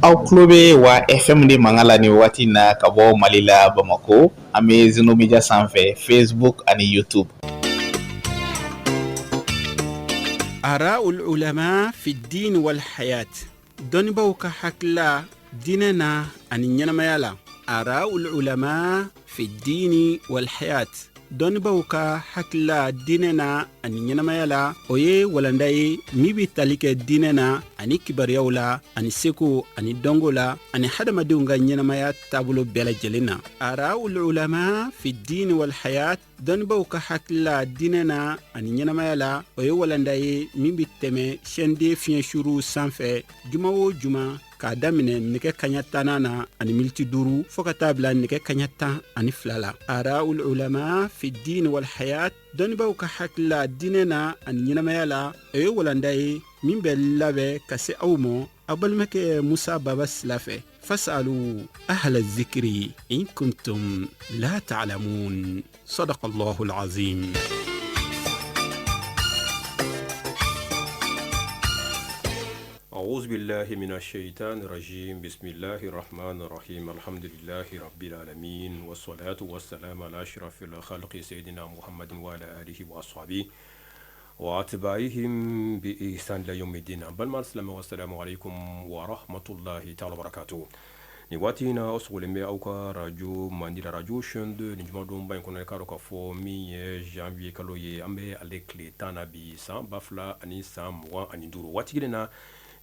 Aw tulo bɛ wa FM de mankan la nin waati in na ka bɔ Mali la Bamakɔ an bɛ Zeno Media sanfɛ Facebook ani YouTube. Araul ulama fi diin wal hayat dɔnnibaaw ka hakilila diinɛ na ani ɲɛnamaya la araul ulama fi diini wal hayat dɔnnibaaw ka hakilila diinɛ na ani ɲɛnamaya la o ye walanda ye min bɛ tali kɛ diinɛ na ani kibaruyaw la ani seko ani dɔnko la ani hadamadenw ka ɲɛnamaya taabolo bɛɛ lajɛlen na araul ulama fi diini wal hayat dɔnnibaaw ka hakilila diinɛ na ani ɲɛnamaya la o ye walanda ye min bɛ tɛmɛ chaîne 2 fiɲɛ suruw sanfɛ juma o juma k'a daminɛ nɛgɛ kaɲa tannan na ani miniti duuru fɔɔ ka taa bila nɛgɛ kaɲa 12 la araul ulama fi diin wal hayat dɔnnibaaw ka hakilila diinɛ na ani ɲɛnamaya la o ye walanda ye min bɛ labɛn ka se aw ma aw balimakɛ musa baba sila fɛ fasalu ahla zikiri in kuntum la ta'lamun صدق الله العظيم. أعوذ بالله من الشيطان الرجيم. بسم الله الرحمن الرحيم. الحمد لله رب العالمين، والصلاة والسلام على أشرف الخلق سيدنا محمد وعلى آله وأصحابه وأتباعهم بإحسان إلى يوم الدين. Balima silamɛw, السلام عليكم ورحمة الله تعالى وبركاته. Nin waati in na, aw sɔgɔlen bɛ aw ka radio mandi la, radio chaîne 2. Nin jumadonba in kɔnɔ, i k'a dɔn k'a fɔ min ye janvier kalo ye, an bɛ ale tile 10 na bi, san 2025. Waati kelen na,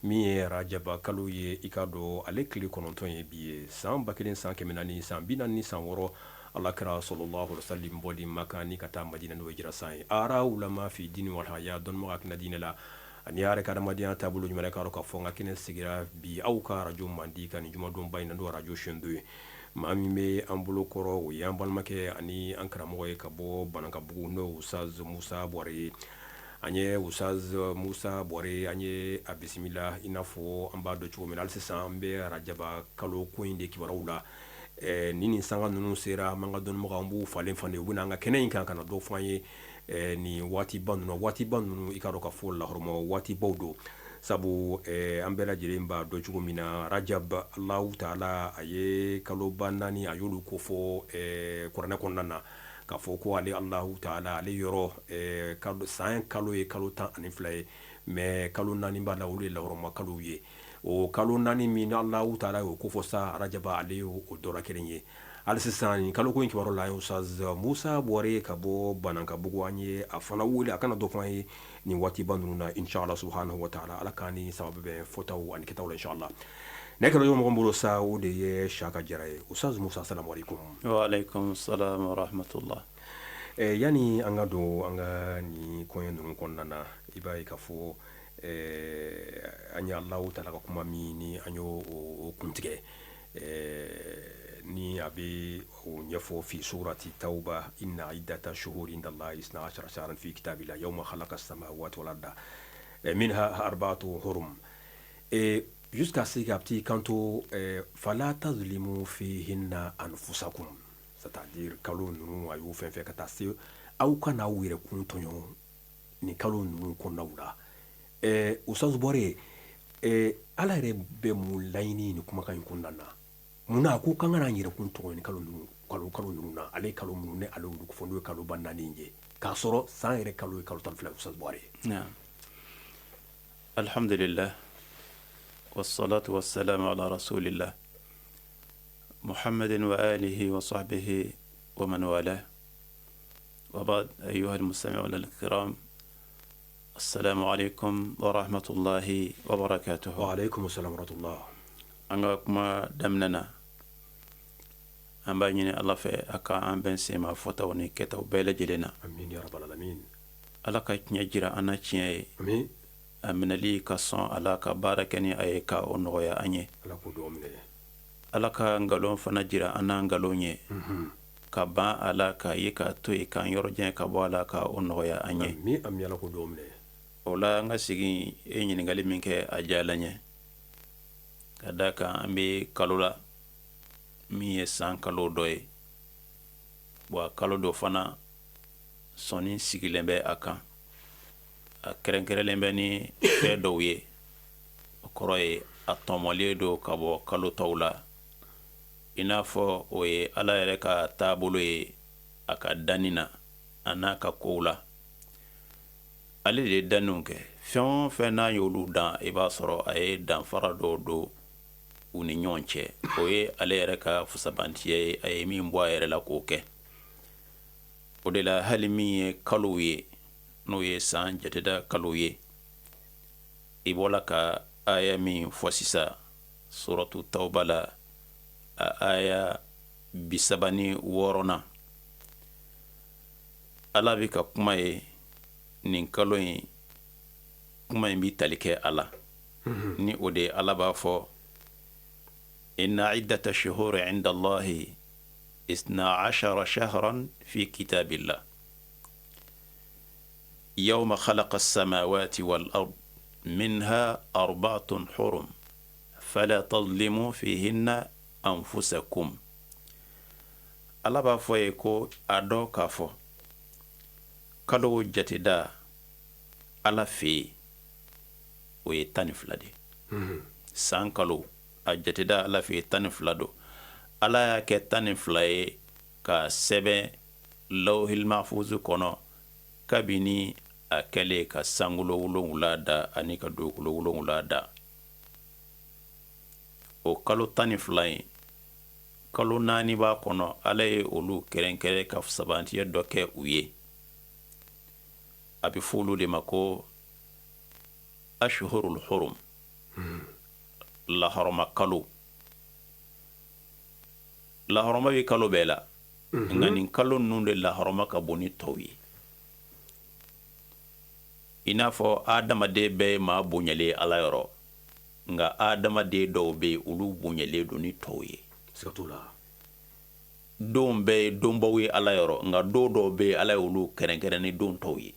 min ye rajaba kalo ye, i k'a dɔn ale tile 9 ye bi ye, san 1446, ala kira صلى الله عليه وسلم bɔli Maka ni ka taa Madina, n'o ye hijira san ye. Ara ulama fi dini wal haya, dɔnnibaga hakilina diinɛ la ani yɛrɛ ka adamadenya taabolo ɲuman, k'a dɔn k'a fɔ n ka kɛnɛ sigira bi aw ka arajo mandi kan nin jumadonba in na, n'o arajo chaîne 2 ye. Maa min bɛ an bolo kɔrɔ, o ye an balimakɛ ani an karamɔgɔ ye ka bɔ Banankabugu, n'o Ustaz Musa Bɔre ye. An ye Ustaz Musa Bɔre, an ye a bisimila. I n'a fɔ an b'a dɔn cogo min na, hali sisan an bɛ arajaba kalo ko in de kibaruyaw la. Ni nin sanga ninnu sera, an ka dɔnnibagaw, an b'u falen falen, u bɛna an ka kɛnɛ in kan ka na dɔ fɔ an ye nin waatiba ninnu. Waatiba ninnu, i k'a dɔn ka fɔ lahɔrɔma waatibaw don, sabu an bɛɛ lajɛlen b'a dɔn cogo min na, rajab, Alahu taala a ye kaloba naani, a y'olu kofɔ kuranɛ kɔnɔna na, k'a fɔ ko ale Alahu taala ale yɔrɔ, san kalo ye kalo 12 ye, mais kalo naani b'a la, olu ye lahɔrɔma kalow ye. O kalo naani min Alahu taala y'o kofɔ sa, arajaba ale y'o dɔ la kelen ye. Hali sisan nin kaloko in kibaru la, Ustaz Musa Bɔre ka bɔ Banankabugu, an ye a fana wele a ka na dɔ fɔ an ye nin waatiba ninnu na, inshallah subhanahu wa taala. Ala k'an ni sababu bɛn fɔtaw ani kɛtaw la, inshallah. Ne kɛra mɔgɔ bolo sa, o de ye Saka Jara ye. Ustaz Musa, salamu aleykum. Wa aleykum salam wa rahmatullah. Yanni an ka don an ka nin koɲɛ ninnu kɔnɔna na, i b'a ye k'a fɔ an ye Alahu taala ka kuma min ni an y'o kuntigɛ, ni a bɛ o ɲɛfɔ fi surati tawba: inna iddata shuhuri indallahi isna ashara shahran fi kitabillah yawma khalaqa samawati wal arda minha arba'atu hurum, jusqu'à ce que a bɛ t'i kanto fala tazlimu fihinna anfusakum, c'est-à-dire kalo ninnu a y'o fɛn fɛn ka taa se aw kana aw yɛrɛ kun tɔɲɔ nin kalo ninnu kɔnɔnaw la. Ustaz Bɔre, Ala yɛrɛ bɛ mun laɲini nin kumakan in kɔnɔna na? Munna a ko k'an kana an yɛrɛkun tɔɲɔ ni kalo ninnu, kalo ninnu na, ale kalo minnu ni ale y'olu fɔ, n'o ye kaloba naani ye, k'a sɔrɔ san yɛrɛ kalo ye kalo 12? Ustaz Bɔre. Naam. Alhamdulillah. Wassalatu wassalamu ala rasulillah. Muhammadin wa alihi wa sahbihi wa man wala. Wa ba'd, ayyuha al-mustami'un al-kiram. Assalamu alaikum wa rahmatullahi wa barakatuh. Wa alaikum assalam wa rahmatullah. An ka kuma daminɛ na, an b'a ɲini Ala fɛ a ka an bɛn sen ma fɔtaw ni kɛtaw bɛɛ lajɛlen na. Amin ya rabbal alamin. Ala ka tiɲɛ jira an na tiɲɛ ye. Amin. A minɛli ka sɔn a la ka baara kɛ ni a ye ka o nɔgɔya an ye. Ala k'o dugawu minɛ. Ala ka nkalon fana jira an na nkalon ye. Ka ban a la k'a ye k'a to yen k'an yɔrɔ jan ka bɔ a la ka o nɔgɔya an ye. Amin amin, Ala k'o dugawu minɛ. O la, an ka sigi e ɲininkali min kɛ, a diyala n ye, ka da kan an bɛ kalo la min ye san kalo dɔ ye, wa kalo dɔ fana sɔnni sigilen bɛ a kan, a kɛrɛnkɛrɛnlen bɛ ni fɛn dɔw ye. O kɔrɔ ye a tɔmɔlen don ka bɔ kalo tɔw la, i n'a fɔ o ye Ala yɛrɛ ka taabolo ye a ka danni na a n'a ka kow la. Ale de ye danniw kɛ, fɛn o fɛn n'a y'olu dan, i b'a sɔrɔ a ye danfara dɔw don u ni ɲɔgɔn cɛ. O ye ale yɛrɛ ka fusabantiya ye, a ye min bɔ a yɛrɛ la k'o kɛ. O de la hali min ye kalow ye, n'o ye san jateda kalow ye, i bɔla ka aya min fɔ sisan suratu tawba la, a aya 36nan, Ala bɛ ka kuma ye nin kalo in, kuma in bɛ tali kɛ a la. Ni o de ye Ala b'a fɔ inna iddata shuhuri inda Allahi isna ashara shahran fi kitabillah yawma khalaqa samawati wal ard minha arba'atun hurum fala tadhlimu fihinna anfusakum. Ala b'a fɔ ye ko a dɔn k'a fɔ kalo jateda Ala fɛ yen o ye 12 de ye. San kalo a jateda Ala fɛ yen 12 don. Ala y'a kɛ 12 ye k'a sɛbɛn lawhil mahfuzu kɔnɔ kabini a kɛlen ka sankolo wolonwula da ani ka dugukolo wolonwula da. O kalo 12 in, kalo naani b'a kɔnɔ, Ala ye olu kɛrɛnkɛrɛn ka fusabantiya dɔ kɛ u ye. A bɛ fɔ olu de ma ko ashhurul hurum, lahɔrɔma kalo. Lahɔrɔma bɛ kalo bɛɛ la, nka nin kalo ninnu de lahɔrɔma ka bon ni tɔw ye. I n'a fɔ adamaden bɛɛ ye maa bonyalen ye Ala yɔrɔ, nka adamaden dɔw bɛ yen, olu bonyalen don ni tɔw ye. Siga t'o la. Don bɛɛ ye donbaw ye Ala yɔrɔ, nka don dɔw bɛ yen, Ala ye olu kɛrɛnkɛrɛn ni don tɔw ye.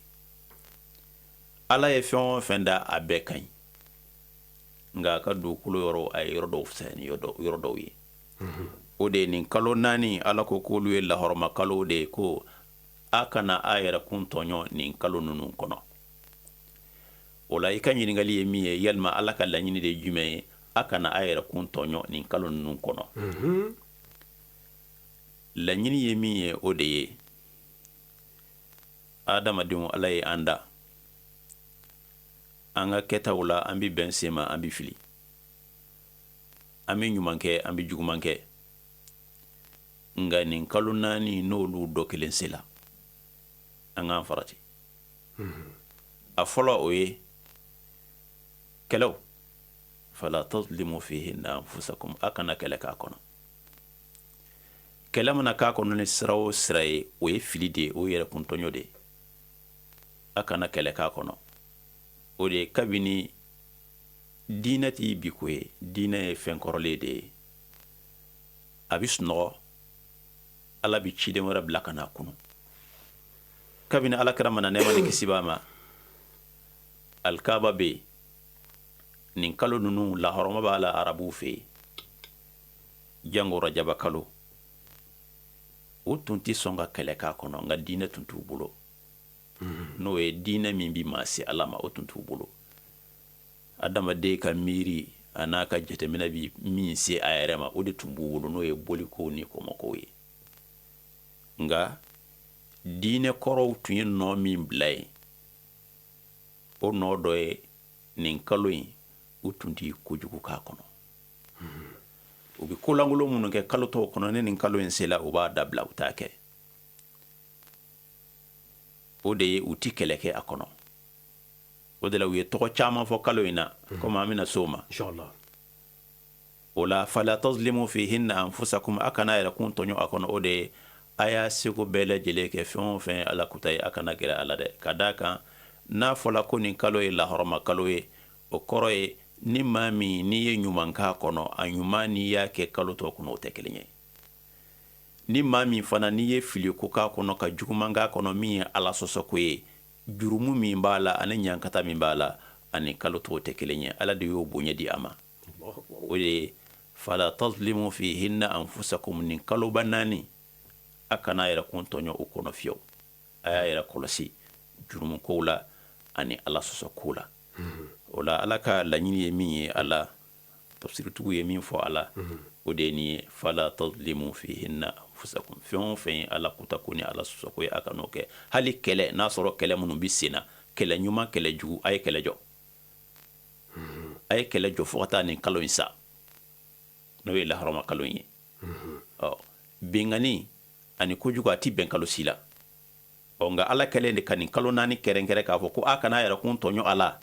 Ala ye fɛn o fɛn da, a bɛɛ ka ɲi, nka a ka dugukolo yɔrɔ, a ye yɔrɔ dɔw fisaya ni yɔrɔ dɔw ye. O de ye nin kalo naani, Ala ko k'olu ye lahɔrɔma kalow de ye, ko a kana a yɛrɛkun tɔɲɔ nin kalo ninnu kɔnɔ. O la i ka ɲininkali ye min ye, yalima Ala ka laɲini de ye jumɛn ye a kana a yɛrɛkun tɔɲɔ nin kalo ninnu kɔnɔ? Laɲini ye min ye, o de ye adamadenw, Ala ye an da, an ka kɛtaw la, an bɛ bɛn sen ma, an bɛ fili, an bɛ ɲuman kɛ, an bɛ juguman kɛ. Nka nin kalo naani n'olu dɔ kelen sela, an k'an farati. A fɔlɔ, o ye kɛlɛw. Fala tadhlimu fihinna anfusakum, a kana kɛlɛ k'a kɔnɔ. Kɛlɛ mana k'a kɔnɔ ni sira o sira ye, o ye fili de ye, o ye yɛrɛkuntɔɲɔ de ye. A kana kɛlɛ k'a kɔnɔ. O de ye kabini diinɛ tɛ bi ko ye, diinɛ ye fɛn kɔrɔlen de ye. A bɛ sunɔgɔ, Ala bɛ ciden wɛrɛ bila ka n'a kunu. Kabini Ala kira ma na, nɛɛma ni kisi b'a ma, alikaba bɛ yen. Nin kalo ninnu lahɔrɔma b'a la arabuw fɛ yen, jango rajaba kalo. U tun tɛ sɔn ka kɛlɛ k'a kɔnɔ, nka diinɛ tun t'u bolo, n'o ye diinɛ min bɛ maa se Ala ma, o tun t'u bolo. Adamaden ka miiri a n'a ka jateminɛ bɛ min se a yɛrɛ ma, o de tun b'u bolo, n'o ye bolikow ni kɔmɔkow ye. Nka diinɛ kɔrɔw tun ye nɔ min bila yen, o nɔ dɔ ye nin kalo in, u tun tɛ kojugu k'a kɔnɔ. U bɛ kolankolon minnu kɛ kalo tɔw kɔnɔ, ni nin kalo in sela, u b'a dabila, u t'a kɛ. O de ye u tɛ kɛlɛ kɛ a kɔnɔ. O de la u ye tɔgɔ caman fɔ kalo in na, komi an bɛna s'o ma. O la fala tazlimu fihinna anfusakum, a kana yɛrɛkun tɔɲɔ a kɔnɔ. O de ye a y'a seko bɛɛ lajɛlen kɛ, fɛn o fɛn ye Ala kuta ye, a kana gɛrɛ a la dɛ. Ka d'a kan n'a fɔla ko nin kalo ye lahɔrɔma kalo ye, o kɔrɔ ye ni maa min n'i ye ɲuman k'a kɔnɔ, a ɲuman n'i y'a kɛ kalo tɔw kɔnɔ, o tɛ kelen ye. Ni maa min fana n'i ye fili ko k'a kɔnɔ, ka juguman k'a kɔnɔ min ye Ala sɔsɔko ye, jurumu min b'a la ani ɲankata min b'a la, ani kalo tɔw tɛ kelen ye. Ala de y'o bonya di a ma. O de ye fala tazlimu fihinna anfusakum. Nin kaloba naani, a kana yɛrɛkun tɔɲɔ o kɔnɔ fiyewu. A y'a yɛrɛ kɔlɔsi jurumu kow la ani Ala sɔsɔ kow la. O la Ala ka laɲini ye min ye, Ala Tafsiritigiw ye min fɔ a la, o de ye nin ye: fala tadlimu fihinna anfusakum. Fɛn o fɛn ye Ala kuta ko ni Ala sɔsɔ ko ye, a kan'o kɛ. Hali kɛlɛ, n'a sɔrɔ kɛlɛ minnu bɛ sen na, kɛlɛ ɲuman, kɛlɛ jugu, a ye kɛlɛ jɔ, a ye kɛlɛ jɔ fo ka taa nin kalo in sa, n'o ye lahɔrɔma kalo in ye. Ɔ binkanni ani kojugu, a ti bɛn kalo si la. Ɔ nka Ala kɛlen de ka nin kalo 4 kɛrɛnkɛrɛn k'a fɔ ko a kana yɛrɛ kun tɔɲɔ a la,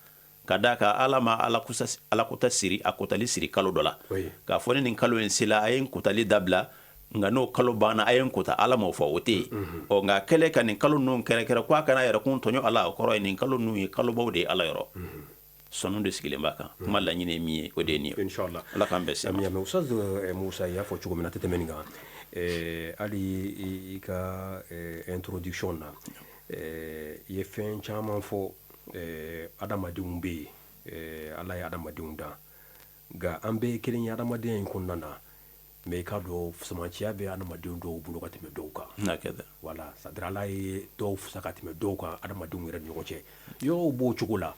ka d'a kan Ala ma Ala kota siri, a kotali siri kalo dɔ la, k'a fɔ ni nin kalo in sera, a ye n kotali dabila, nka n'o kalo banna, a ye n kota. Ala m'o fɔ, o tɛ yen. Ɔ nka kɛlen ka nin kalo ninnu kɛrɛnkɛrɛn ko a kana yɛrɛ kun tɔɲɔ a la, o kɔrɔ ye nin kalo ninnu ye kalobaw de ye Ala yɔrɔ. Sɔnni de sigilen b'a kan. Kuma laɲini ye min ye, o de ye nin ye. Inshallah. Ala k'an bɛn sira ma. Ami, Ustaz Musa, i y'a fɔ cogo min na, a tɛ tɛmɛ nin kan. Hali i ka introduction na, i ye fɛn caman fɔ. Adamadenw bɛ yen, Ala ye adamadenw dan, nka an bɛɛ ye kelen ye adamadenya in kɔnɔna na. Mais i k'a dɔn, fisamanciya bɛ adamadenw dɔw bolo ka tɛmɛ dɔw kan. Voilà, c'est à dire Ala ye dɔw fisa ka tɛmɛ dɔw kan adamadenw yɛrɛ ni ɲɔgɔn cɛ. Yɔrɔw b'o cogo la.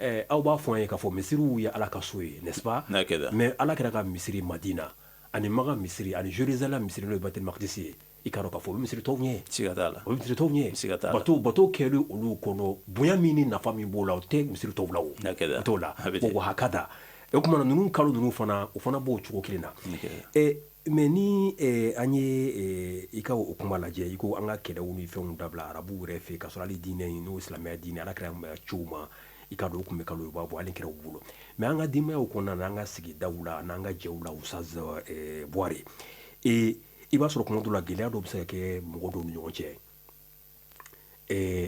Aw b'a fɔ an ye k'a fɔ misiriw ye Ala ka so ye, n'est-ce pas? Mais Ala kira ka misiri Madina ani Maka misiri ani Jérusalem misiri, n'o ye Baitul Maqdis ye, i k'a dɔn k'a fɔ o bɛ misiri tɔw ɲɛ. Siga t'a la. O bɛ misiri tɔw ɲɛ. Siga t'a la. Bato kɛli olu kɔnɔ, bonya min ni nafa min b'o la, o tɛ misiri tɔw la o. O t'o la. Wa hakada. O tuma na ninnu kalo ninnu fana, o fana b'o cogo kelen na. Mais ni an ye i ka o kuma lajɛ, i ko an ka kɛlɛw ni fɛnw dabila arabuw yɛrɛ fɛ, ka sɔrɔ hali diinɛ in, n'o silamɛya diinɛ, Ala kira ci u ma, i ka dɔn o tun bɛ kalo, u b'a bɔ hali kɛra u bolo. Mais an ka denbayaw kɔnɔna na, an ka sigidaw la, n'an ka jɛw la, Ustaz Buware, i b'a sɔrɔ kuma dɔw la, gɛlɛya dɔw bɛ se ka kɛ mɔgɔ dɔw ni ɲɔgɔn cɛ.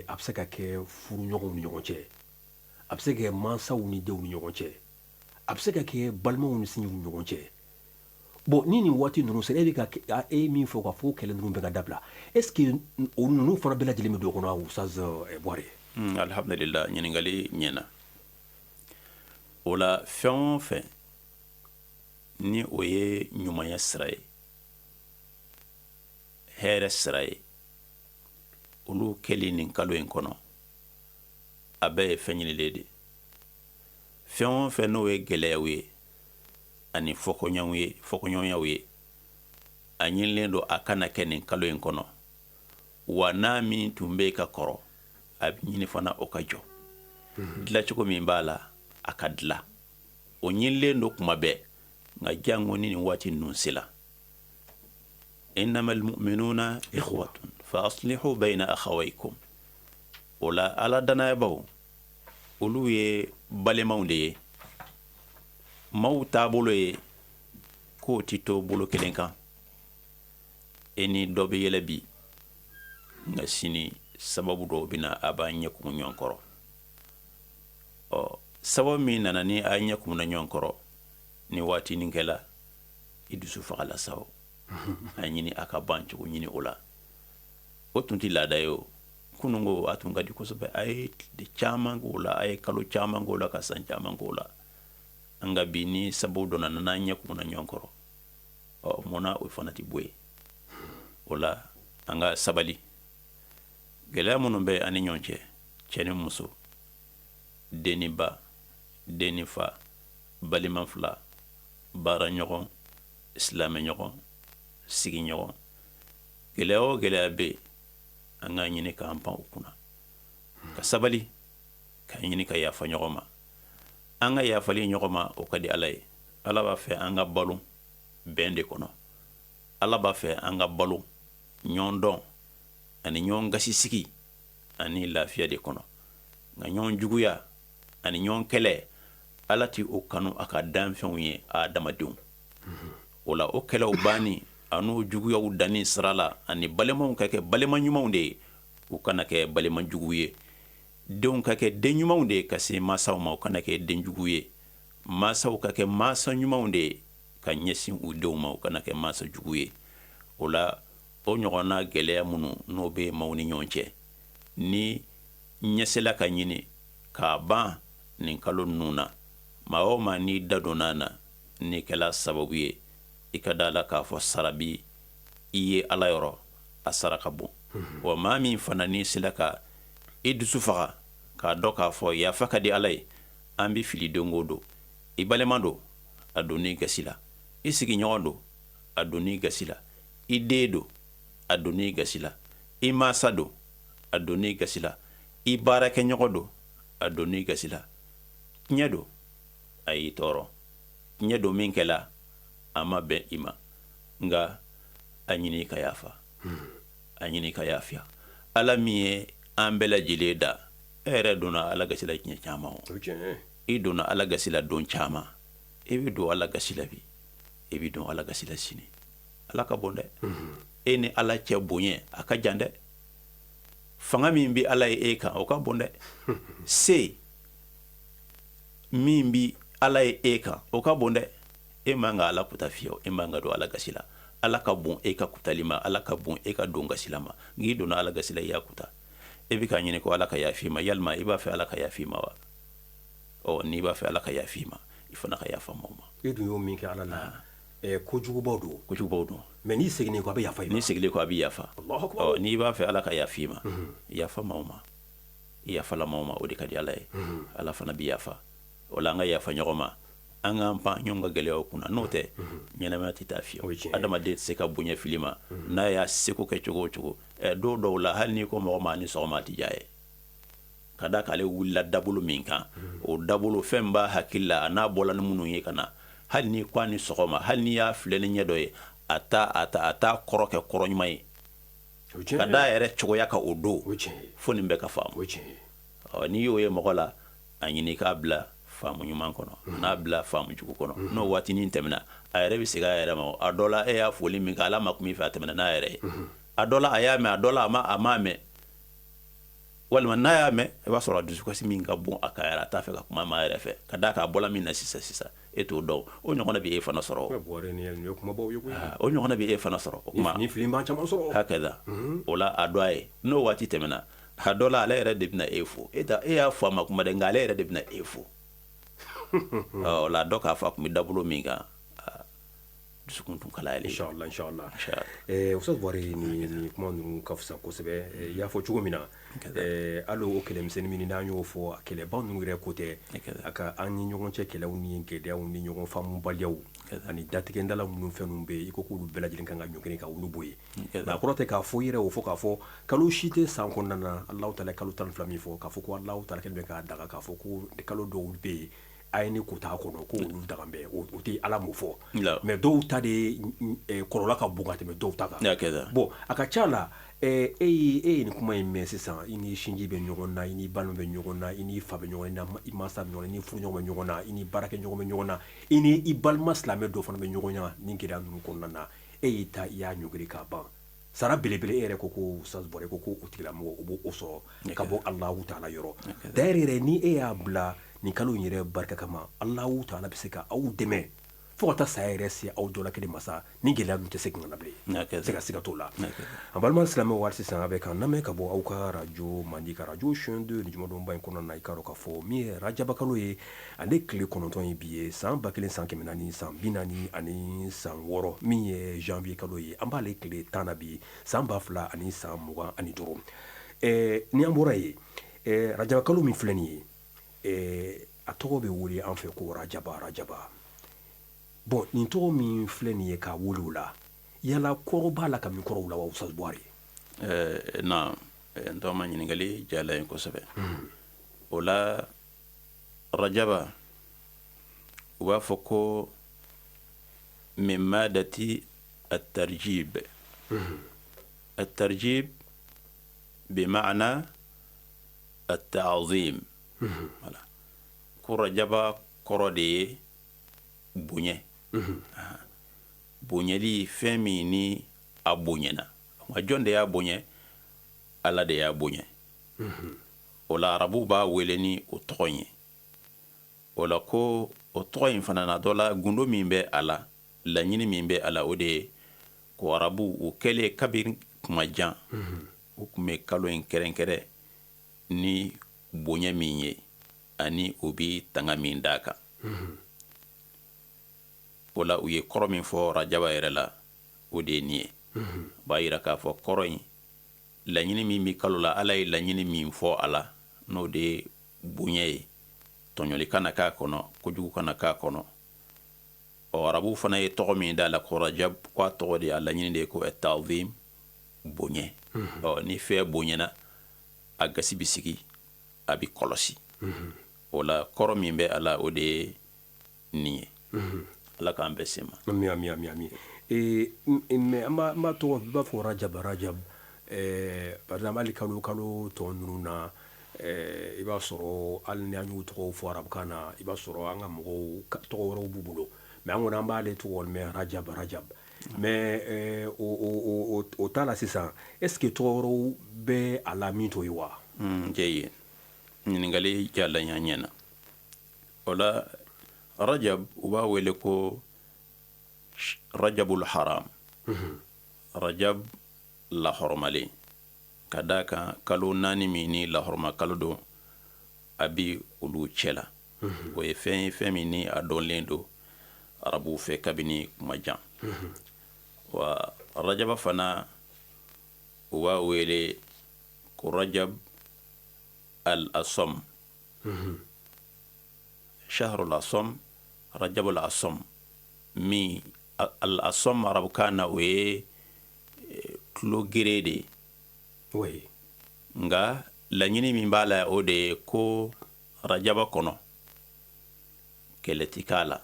A bɛ se ka kɛ furuɲɔgɔnw ni ɲɔgɔn cɛ, a bɛ se ka kɛ mansaw ni denw ni ɲɔgɔn cɛ, a bɛ se ka kɛ balimaw ni sinjiw ni ɲɔgɔn cɛ. Bon, ni nin waati ninnu sera, e bɛ ka e min fɔ k'a fɔ kɛlɛ ninnu bɛɛ ka dabila, est ce que o ninnu fana bɛɛ lajɛlen bɛ don o kɔnɔ, Ustaz Buware? Alhamdulillah, ɲininkali ɲɛna. O la, fɛn o fɛn ni o ye ɲumanya sira ye, hɛrɛ sira ye, olu kɛli nin kalo in kɔnɔ, a bɛɛ ye fɛn ɲinilen de. Fɛn o fɛn n'o ye gɛlɛyaw ye ani fɔkɔɲɔgɔnyaw ye, a ɲinilen don a kana kɛ nin kalo in kɔnɔ. Wa n'a min tun bɛ ka kɔrɔ, a bɛ ɲini fana o ka jɔ. Dilacogo min b'a la, a ka dilan, o ɲinilen don kuma bɛɛ. Nka jango ni nin waati ninnu sera, innamal mu'minuna ikhwatun fa aslihu bayna akhawaykum. O la, Ala dannayabaw, olu ye balimaw de ye. Maaw taabolo ye k'o tɛ to bolo kelen kan. E ni dɔ bɛ yɛlɛ bi, nka sini sababu dɔw bɛ na, a b'a ɲɛ kumu ɲɔgɔn kɔrɔ. Ɔ sababu min nana ni a ɲɛ kumuna ɲɔgɔn kɔrɔ, ni waati nin kɛla, i dusu fagala sa, o a ɲini a ka ban cogo ɲini o la. O tun tɛ laada ye. O kunun ko a tun ka di kosɛbɛ, a ye tile caman k'o la, a ye kalo caman k'o la, ka san caman k'o la. Nka bi, ni sababu dɔ nana n'an ɲɛ kumuna ɲɔgɔn kɔrɔ, ɔ munna o fana tɛ bɔ yen? O la, an ka sabali. Gɛlɛya minnu bɛ an ni ɲɔgɔn cɛ, cɛ ni muso, den ni ba, den ni fa, balima fila, baara ɲɔgɔn, silamɛ ɲɔgɔn, sigiɲɔgɔn, gɛlɛya o gɛlɛya bɛ yen, an k'a ɲini k'an pan o kunna, ka sabali, ka ɲini ka yafa ɲɔgɔn ma. An ka yafali ɲɔgɔn ma, o ka di Ala ye. Ala b'a fɛ an ka balo bɛn de kɔnɔ. Ala b'a fɛ an ka balo ɲɔgɔn dɔn ani ɲɔgɔn gasi sigi ani lafiya de kɔnɔ. Nka ɲɔgɔn juguya ani ɲɔgɔn kɛlɛ, Ala tɛ o kanu a ka danfɛnw ye, adamadenw. O la, o kɛlɛw banni an'o juguyaw danni sira la, ani balimaw ka kɛ balima ɲumanw de ye, u kana kɛ balima jugu ye. Denw ka kɛ den ɲumanw de ye ka se mansaw ma, u kana kɛ den jugu ye. Mansaw ka kɛ mansa ɲumanw de ye ka ɲɛsin u denw ma, u kana kɛ mansa jugu ye. O la, o ɲɔgɔnna gɛlɛya minnu n'o bɛ maaw ni ɲɔgɔn cɛ, ni ɲɛsela ka ɲini k'a ban nin kalo ninnu na, maa o maa n'i da donna a na, n'i kɛla sababu ye, i ka da la k'a fɔ sara bi i ye Ala yɔrɔ, a sara ka bon. Wa maa min fana n'i sela ka i dusu faga k'a dɔn k'a fɔ yafa ka di Ala ye, an bɛ fili don o don, i balima don, A donn'i gasi la. I sigiɲɔgɔn don, a donn'i gasi la. I den don, a donn'i gasi la. I mansa don, a donn'i gasi la. I baarakɛɲɔgɔn don, a donn'i gasi la. Tiɲɛ don, a y'i tɔɔrɔ. Tiɲɛ don min kɛla, a ma bɛn i ma, nka a ɲini ka yafa, a ɲini ka yafiya. Ala min ye an bɛɛ lajɛlen da, e yɛrɛ donna Ala gasi la tiɲɛ caman o, i donna Ala gasi la don caman, e bɛ don Ala gasi la bi, e bɛ don Ala gasi la sini. Ala ka bon dɛ. E ni Ala cɛ bonya a ka jan dɛ. Fanga min bɛ Ala ye e kan, o ka bon dɛ. Se min bɛ Ala ye e kan, o ka bon dɛ. E man ka Ala kuta fiyewu, e man ka don Ala gasi la. Ala ka bon e ka kutali ma, Ala ka bon e ka don gasi la ma. N'i donna Ala gasi la, i y'a kuta. E bɛ k'a ɲini ko Ala ka yafa i ma. Yalima i b'a fɛ Ala ka yafa i ma wa? Ɔ, n'i b'a fɛ Ala ka yafa i ma, i fana ka yafa maaw ma. E dun y'o min kɛ Ala la, kojugubaw don. Kojugubaw don. Mais n'i seginnen kɔ, a bɛ yafa i ma. N'i seginnen kɔ, a bɛ yafa. Ɔ, n'i b'a fɛ Ala ka yafa i ma, yafa maaw ma. I yafala maaw ma, o de ka di Ala ye. Ala fana bɛ yafa. O la, an ka yafa ɲɔgɔn ma, an k'an pan ɲɔgɔn ka gɛlɛyaw kunna. N'o tɛ, ɲɛnamaya tɛ taa fiyewu. Adamaden tɛ se ka bonya fili ma n'a y'a seko kɛ cogo o cogo. Don dɔw la, hali n'i ko mɔgɔ ma a ni sɔgɔma, a tɛ diya ye, ka da k'ale wulila dabolo min kan, o dabolo fɛn b'a hakili la, a n'a bɔla ni minnu ye ka na. Hali n'i ko a ni sɔgɔma, hali n'i y'a filɛ ni ɲɛ dɔ ye, a t'a a t'a a t'a kɔrɔ kɛ kɔrɔ ɲuman ye, ka da yɛrɛ cogoya kan o don. Fo nin bɛɛ ka faamu. Ɔ, n'i y'o ye mɔgɔ la, a ɲini k'a bila faamu ɲuman kɔnɔ, n'a bila faamu jugu kɔnɔ, n'o waatinin tɛmɛna, a yɛrɛ bɛ segin a yɛrɛ ma. A dɔ la, e y'a foli min kɛ, ala ma kuma i fɛ, a tɛmɛna n'a yɛrɛ ye. A dɔ la, a y'a mɛn, a dɔ la, a m'a mɛn. Walima n'a y'a mɛn, i b'a sɔrɔ a dusukasi min ka bon a kan yɛrɛ, a t'a fɛ ka kuma maa yɛrɛ fɛ, ka d'a kan a bɔla min na sisan sisan, e t'o dɔn. O ɲɔgɔnna bɛ e fana sɔrɔ, o ɲɔgɔnna bɛ e fana sɔrɔ. O tuma hakɛda o la, a dɔ a ye, n'o waati tɛmɛna, a dɔ la, ale yɛrɛ de bɛna e fo. E e y'a fɔ a ma kuma dɛ, nka ale yɛrɛ de bɛna e fo. O la, dɔ k'a fɔ a tun bɛ dabolo min kan, dusukun tun kalayalen. Inshallah, inshallah. Ustaz Buware, ni kuma ninnu ka fisa kosɛbɛ. I y'a fɔ cogo min na, hali o kɛlɛmisɛnnin min n'an y'o fɔ, a kɛlɛba ninnu yɛrɛ ko tɛ, a ka an ni ɲɔgɔn cɛ kɛlɛw ni gɛlɛyaw ni ɲɔgɔn faamubaliyaw ani datigɛndala minnu fɛn ninnu bɛ yen, i ko k'olu bɛɛ lajɛlen kan ka ɲɔngiri ka olu bɔ yen. A kɔrɔ tɛ k'a fɔ i yɛrɛ o fɔ k'a fɔ kalo si tɛ san kɔnɔna na, Alahu taala kalo 12 min fɔ, k'a fɔ ko Alahu taala kɛlen bɛ k'a daga k'a fɔ ko kalo dɔw bɛ yen a ye ni ko t'a kɔnɔ, ko olu daga bɛ, o tɛ Ala m'o fɔ. Mais dɔw ta de kɔlɔlɔ ka bon ka tɛmɛ dɔw ta kan. Bon, a ka ca la, e ye nin kuma in mɛn sisan, i ni sinji bɛ ɲɔgɔn na, i ni balima bɛ ɲɔgɔn na, i ni fa bɛ ɲɔgɔn na, i mansa bɛ ɲɔgɔn na, i ni furuɲɔgɔn bɛ ɲɔgɔn na, i ni baarakɛɲɔgɔn bɛ ɲɔgɔn na, i ni i balima silamɛ dɔ fana bɛ ɲɔgɔn na. Nin gɛlɛya ninnu kɔnɔna na, e y'i ta, i y'a ɲɔngiri k'a ban. Sara belebele, e yɛrɛ ko ko Ustaz Buware ko ko o tigilamɔgɔ o b'o sɔrɔ ka bɔ Alahu taala yɔrɔ. D'ailleurs yɛrɛ, ni e y'a bila nin kalo in yɛrɛ barika kama, Alahu taala bɛ se ka aw dɛmɛ fo ka taa saya yɛrɛ se aw dɔ la kelen ma sa, ni gɛlɛya ninnu tɛ segin ka na bilen, se ka siga t'o la. An balima silamɛw, hali sisan a bɛ k'an lamɛn ka bɔ aw ka radio mandi ka radio chaîne 2 ni jumadonba in kɔnɔna na. I k'a dɔn k'a fɔ min ye rajabakalo ye, ale tile 9 ye bi ye, san 1446, min ye janvier kalo ye, an b'ale tile 10 na bi, san 2025. Ni an bɔra yen, rajabakalo min filɛ nin ye, a tɔgɔ bɛ wele an fɛ ko rajaba rajaba. Bon, nin tɔgɔ min filɛ nin ye k'a wele o la, yala kɔrɔ b'a la ka min kɔrɔw la wa, Ustaz Buware? Na n tɔgɔma, ɲininkali diyala ye kosɛbɛ. O la, rajaba, u b'a fɔ ko min madati at-tarjib, at-tarjib bima'na at-ta'zim. Voilà, ko rajaba kɔrɔ de ye bonya, bonyali, fɛn min ni a bonyana. Nka jɔn de y'a bonya? Ala de y'a bonya. O la, arabuw b'a wele ni o tɔgɔ in ye. O la, ko o tɔgɔ in fana na, dɔ la gundo min bɛ a la, laɲini min bɛ a la, o de ye ko arabu o kɛlen kabini kuma jan, u tun bɛ kalo in kɛrɛnkɛrɛn ni bonya min ye, ani u bɛ tanga min d'a kan. O la, u ye kɔrɔ min fɔ rajaba yɛrɛ la, o de ye nin ye. O b'a yira k'a fɔ kɔrɔ in, laɲini min bɛ kalo la, Ala ye laɲini min fɔ a la, n'o de ye bonya ye, tɔɲɔli kana k'a kɔnɔ, kojugu kana k'a kɔnɔ. Ɔ arabuw fana ye tɔgɔ min d'a la ko rajab, ko a tɔgɔ de, a laɲini de ye ko tazim, bonya. Ɔ ni fɛn bonyana, a gasi bɛ sigi, a bɛ kɔlɔsi. O la kɔrɔ min bɛ a la, o de ye nin ye. Ala k'an bɛɛ se ma. Ami, ami, ami, ami. Mais an b'a tɔgɔ, i b'a fɔ rajab, rajab, par exemple hali kalo tɔ ninnu na, i b'a sɔrɔ hali ni an y'u tɔgɔw fɔ arabukan na, i b'a sɔrɔ an ka mɔgɔw tɔgɔ wɛrɛw b'u bolo, mais an kɔni an b'ale tɔgɔ mɛn rajab, rajab. Mais o t'a la sisan, est ce que tɔgɔ wɛrɛw bɛ a la min t'o ye wa? Jɛ ɲininkali jala ɲɛ ɲɛna. O la rajab, u b'a wele ko rajabul haram, rajab lahɔrɔmalen, ka d'a kan kalo 4 min ni lahɔrɔma kalo don, a bi olu cɛ la. O ye fɛn ye, fɛn min ni a dɔnlen don arabuw fɛ kabini kuma jan. Wa rajaba fana, u b'a wele ko rajab al asam, shahrul asam, rajabul asam. Min al asam arabukan na, o ye tulo gere de ye. Nka laɲini min b'a la, o de ye ko rajaba kɔnɔ kɛlɛ ti k'a la,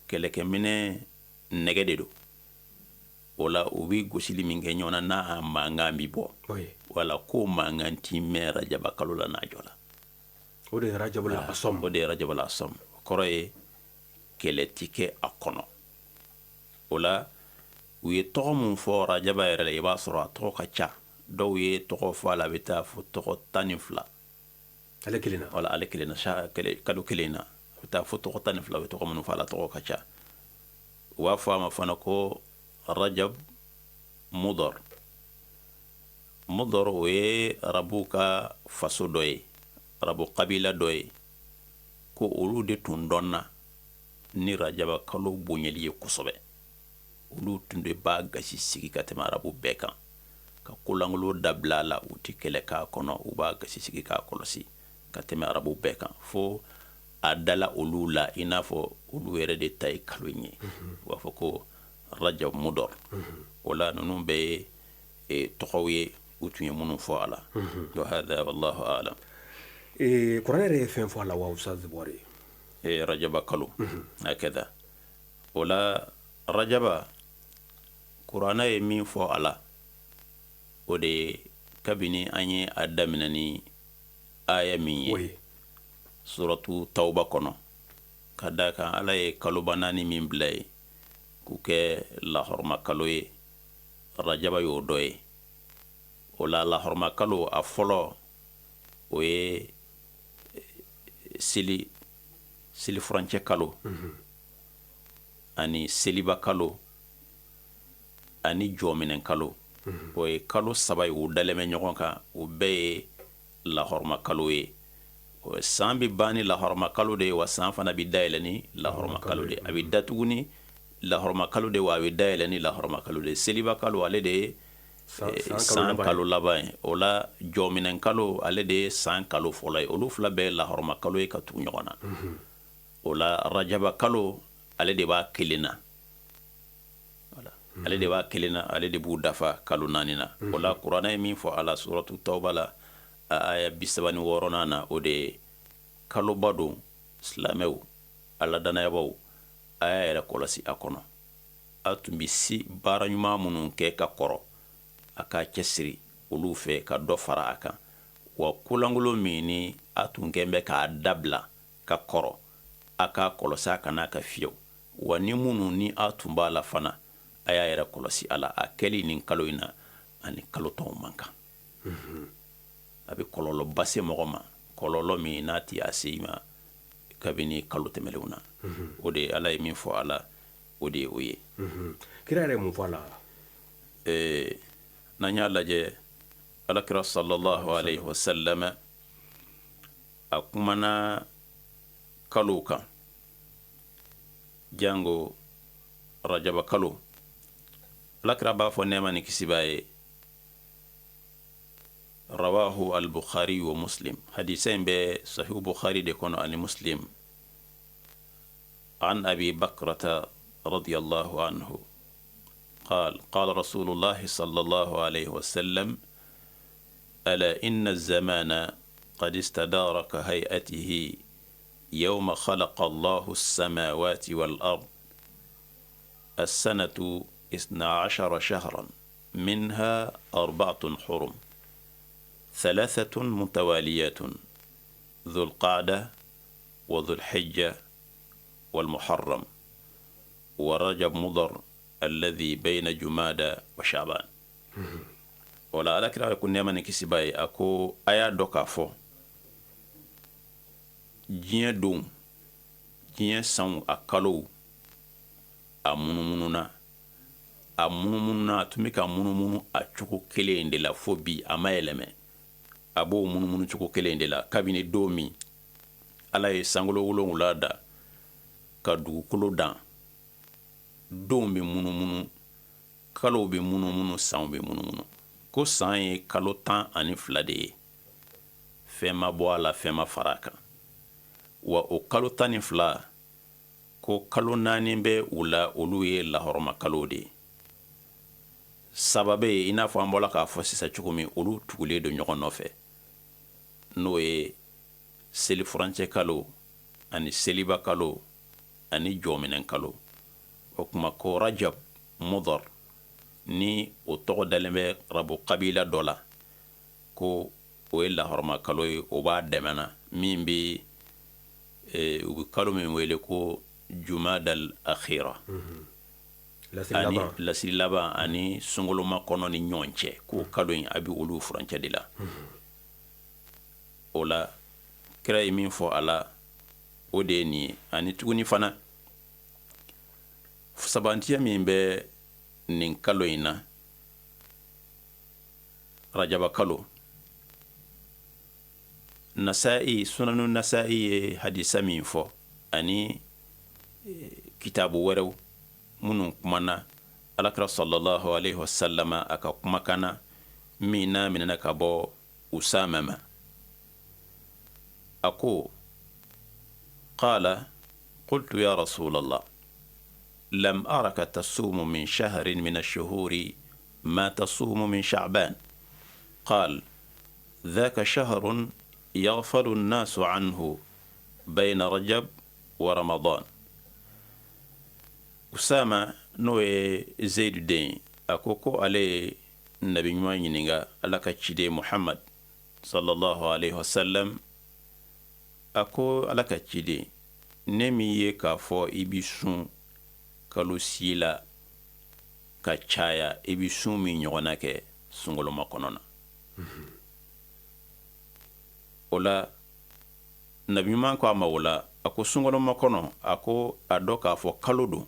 kɛlɛkɛminɛ nɛgɛ de don. O la u bɛ gosili min kɛ ɲɔgɔn na, n'a mankan bi bɔ, wala ko mankan ti mɛn rajaba kalo la n'a jɔ la. O de ye rajabul asam. O de ye rajabul asam. O kɔrɔ ye kɛlɛ ti kɛ a kɔnɔ. O la u ye tɔgɔ mun fɔ rajaba yɛrɛ la, i b'a sɔrɔ a tɔgɔ ka ca. Dɔw ye tɔgɔ fɔ a la, a bɛ taa fo tɔgɔ 12. Ale kelen na? Wala, ale kelen na, kalo kelen na, a bɛ taa fo tɔgɔ 12. U bɛ tɔgɔ minnu fɔ a la, tɔgɔ ka ca. U b'a fɔ a ma fana ko rajab mudɔr. Mudɔr, o ye arabuw ka faso dɔ ye, arabu kabila dɔ ye, ko olu de tun dɔnna ni rajaba kalo bonyali ye kosɛbɛ. Olu tun de b'a gasi sigi ka tɛmɛ arabu bɛɛ kan, ka kolangolo dabila a la, u tɛ kɛlɛ k'a kɔnɔ, u b'a gasi sigi k'a kɔlɔsi ka tɛmɛ arabu bɛɛ kan, fo a dala olu la i n'a fɔ olu yɛrɛ de ta ye kalo in ye. U b'a fɔ ko rajab mudɔr. O la ninnu bɛɛ ye tɔgɔw ye u tun ye minnu fɔ a la. Wa hada wallahu alam. Kuranɛ yɛrɛ ye fɛn fɔ a la wa, Ustaz Buwari? Rajaba kalo hakɛda o la, rajaba, kuranɛ ye min fɔ a la, o de ye kabini an ye a daminɛ ni aya min ye suratu tawba kɔnɔ, ka da kan Ala ye kaloba 4 min bila ye k'u kɛ lahɔrɔma kalo ye, rajaba y'o dɔ ye. O la lahɔrɔma kalo a fɔlɔ, o ye seli, seli furancɛ kalo, ani seliba kalo, ani jɔminɛ kalo. O ye kalo 3 ye, u dalen bɛ ɲɔgɔn kan, o bɛɛ ye lahɔrɔma kalo ye. San bɛ ban ni lahɔrɔma kalo de ye, wa san fana bɛ dayɛlɛ ni lahɔrɔma kalo de ye. A bɛ datugu ni lahɔrɔma kalo de ye, wa a bɛ dayɛlɛ ni lahɔrɔma kalo de ye. Seliba kalo, ale de ye san kalo laban ye. O la jɔminɛ kalo, ale de ye san kalo fɔlɔ ye. Olu fila bɛɛ ye lahɔrɔma kalo ye ka tugu ɲɔgɔn na. O la rajaba kalo, ale de b'a kelen na, ale de b'a kelen na, ale de b'u dafa kalo 4 na. O la kuranɛ ye min fɔ a la suratu tawba la, a aya 36nan na, o de ye kaloba don, silamɛw, Ala danayabaw, a y'a yɛrɛ kɔlɔsi a kɔnɔ. A tun bɛ si baara ɲuman minnu kɛ ka kɔrɔ, a k'a cɛsiri olu fɛ ka dɔ fara a kan. Wa kolankolon min ni a tun kɛn bɛ k'a dabila ka kɔrɔ, a k'a kɔlɔsi a kana ka fiyewu. Wa ni minnu ni a tun b'a la fana, a y'a yɛrɛ kɔlɔsi a la. A kɛli nin kalo in na ani kalo tɔw man kan, a bɛ kɔlɔlɔba se mɔgɔ ma, kɔlɔlɔ min n'a tɛ a se i ma kabini kalo tɛmɛnlenw na. O de ye Ala ye min fɔ a la, o de ye o ye. Kira yɛrɛ ye mun fɔ a la? N'an y'a lajɛ, Alakira sallallahu alayhi wa sallam, a kumana kalow kan, jango rajaba kalo. Alakira b'a fɔ, nɛɛma ni kisi b'a ye, rawahu al-Bukhari wa Muslim, hadisa in bɛ Sahih Bukhari de kɔnɔ ani Muslim, an Abi Bakrata رضي الله عنه قال قال رسول الله صلى الله عليه وسلم ألا إن الزمان قد استدار كهيئته يوم خلق الله السماوات والأرض السنة 12 شهرا منها 4 حرم 3 متواليات ذو القعدة وذو الحجة والمحرم ورجب مضر الذي بين جمادى وشعبان. O la Ala kira ko nɛɛma ni kisi b'a ye, a ko a y'a dɔn k'a fɔ diɲɛ don, diɲɛ sanw, a kalow, a munumununa, a munumununa, a tun bɛ ka munumunu a cogo kelen in de la fo bi, a ma yɛlɛmɛ, a b'o munumunu cogo kelen in de la kabini don min Ala ye sankolo 7 da ka dugukolo dan. Donw bɛ munumunu, kalow bɛ munumunu, sanw bɛ munumunu. Ko san ye kalo 12 de ye, fɛn ma bɔ a la, fɛn ma fara a kan. Wa o kalo 12, ko kalo 4 bɛ u la, olu ye lahɔrɔma kalow de ye. 3 bɛ yen, i n'a fɔ an bɔra k'a fɔ sisan cogo min, olu tugulen don ɲɔgɔn nɔfɛ, n'o ye selifurancɛ kalo ani seliba kalo ani jɔminɛ kalo. O tuma ko Rajab Mudar, ni o tɔgɔ dalen bɛ arabu kabila dɔ la, ko o ye lahɔrɔma kalo ye, o b'a dɛmɛ na min bɛ u bɛ kalo min wele ko Jumadal Akhira, ani lasiri laban ani sunkalo makɔnɔ ni ɲɔgɔn cɛ, k'o kalo in a bɛ olu furancɛ de la. O la kira ye min fɔ a la, o de ye nin ye. Ani tuguni fana, sabantiya min bɛ nin kalo in na, Rajaba kalo, Nasa'i, Sunanu Nasa'i ye hadisa min fɔ ani kitabu wɛrɛw minnu kumana Alakira sallallahu alaihi wasallam a ka kumakan na, min n'a minɛna ka bɔ Usama ma, a ko: qala qultu ya rasulallah lam araka tasumu min shahrin min ash-shuhuri ma tasumu min sha'ban. Qal dhaka shahrun yaghfalu an-nasu anhu bayna Rajab wa Ramadan. Usama, n'o ye Zeyidu den ye, a ko ko ale ye nabi ɲuman ɲininka, Ala ka ciden Muhammad sallallahu alaihi wasallam, a ko: Ala ka ciden, ne m'i ye k'a fɔ i bɛ sun kalo si la ka caya i bɛ sun min ɲɔgɔnna kɛ sunkalo makɔnɔ na. O la nabi ɲuman ko a ma o la, a ko sunkalo makɔnɔ, a ko a dɔn k'a fɔ kalo don,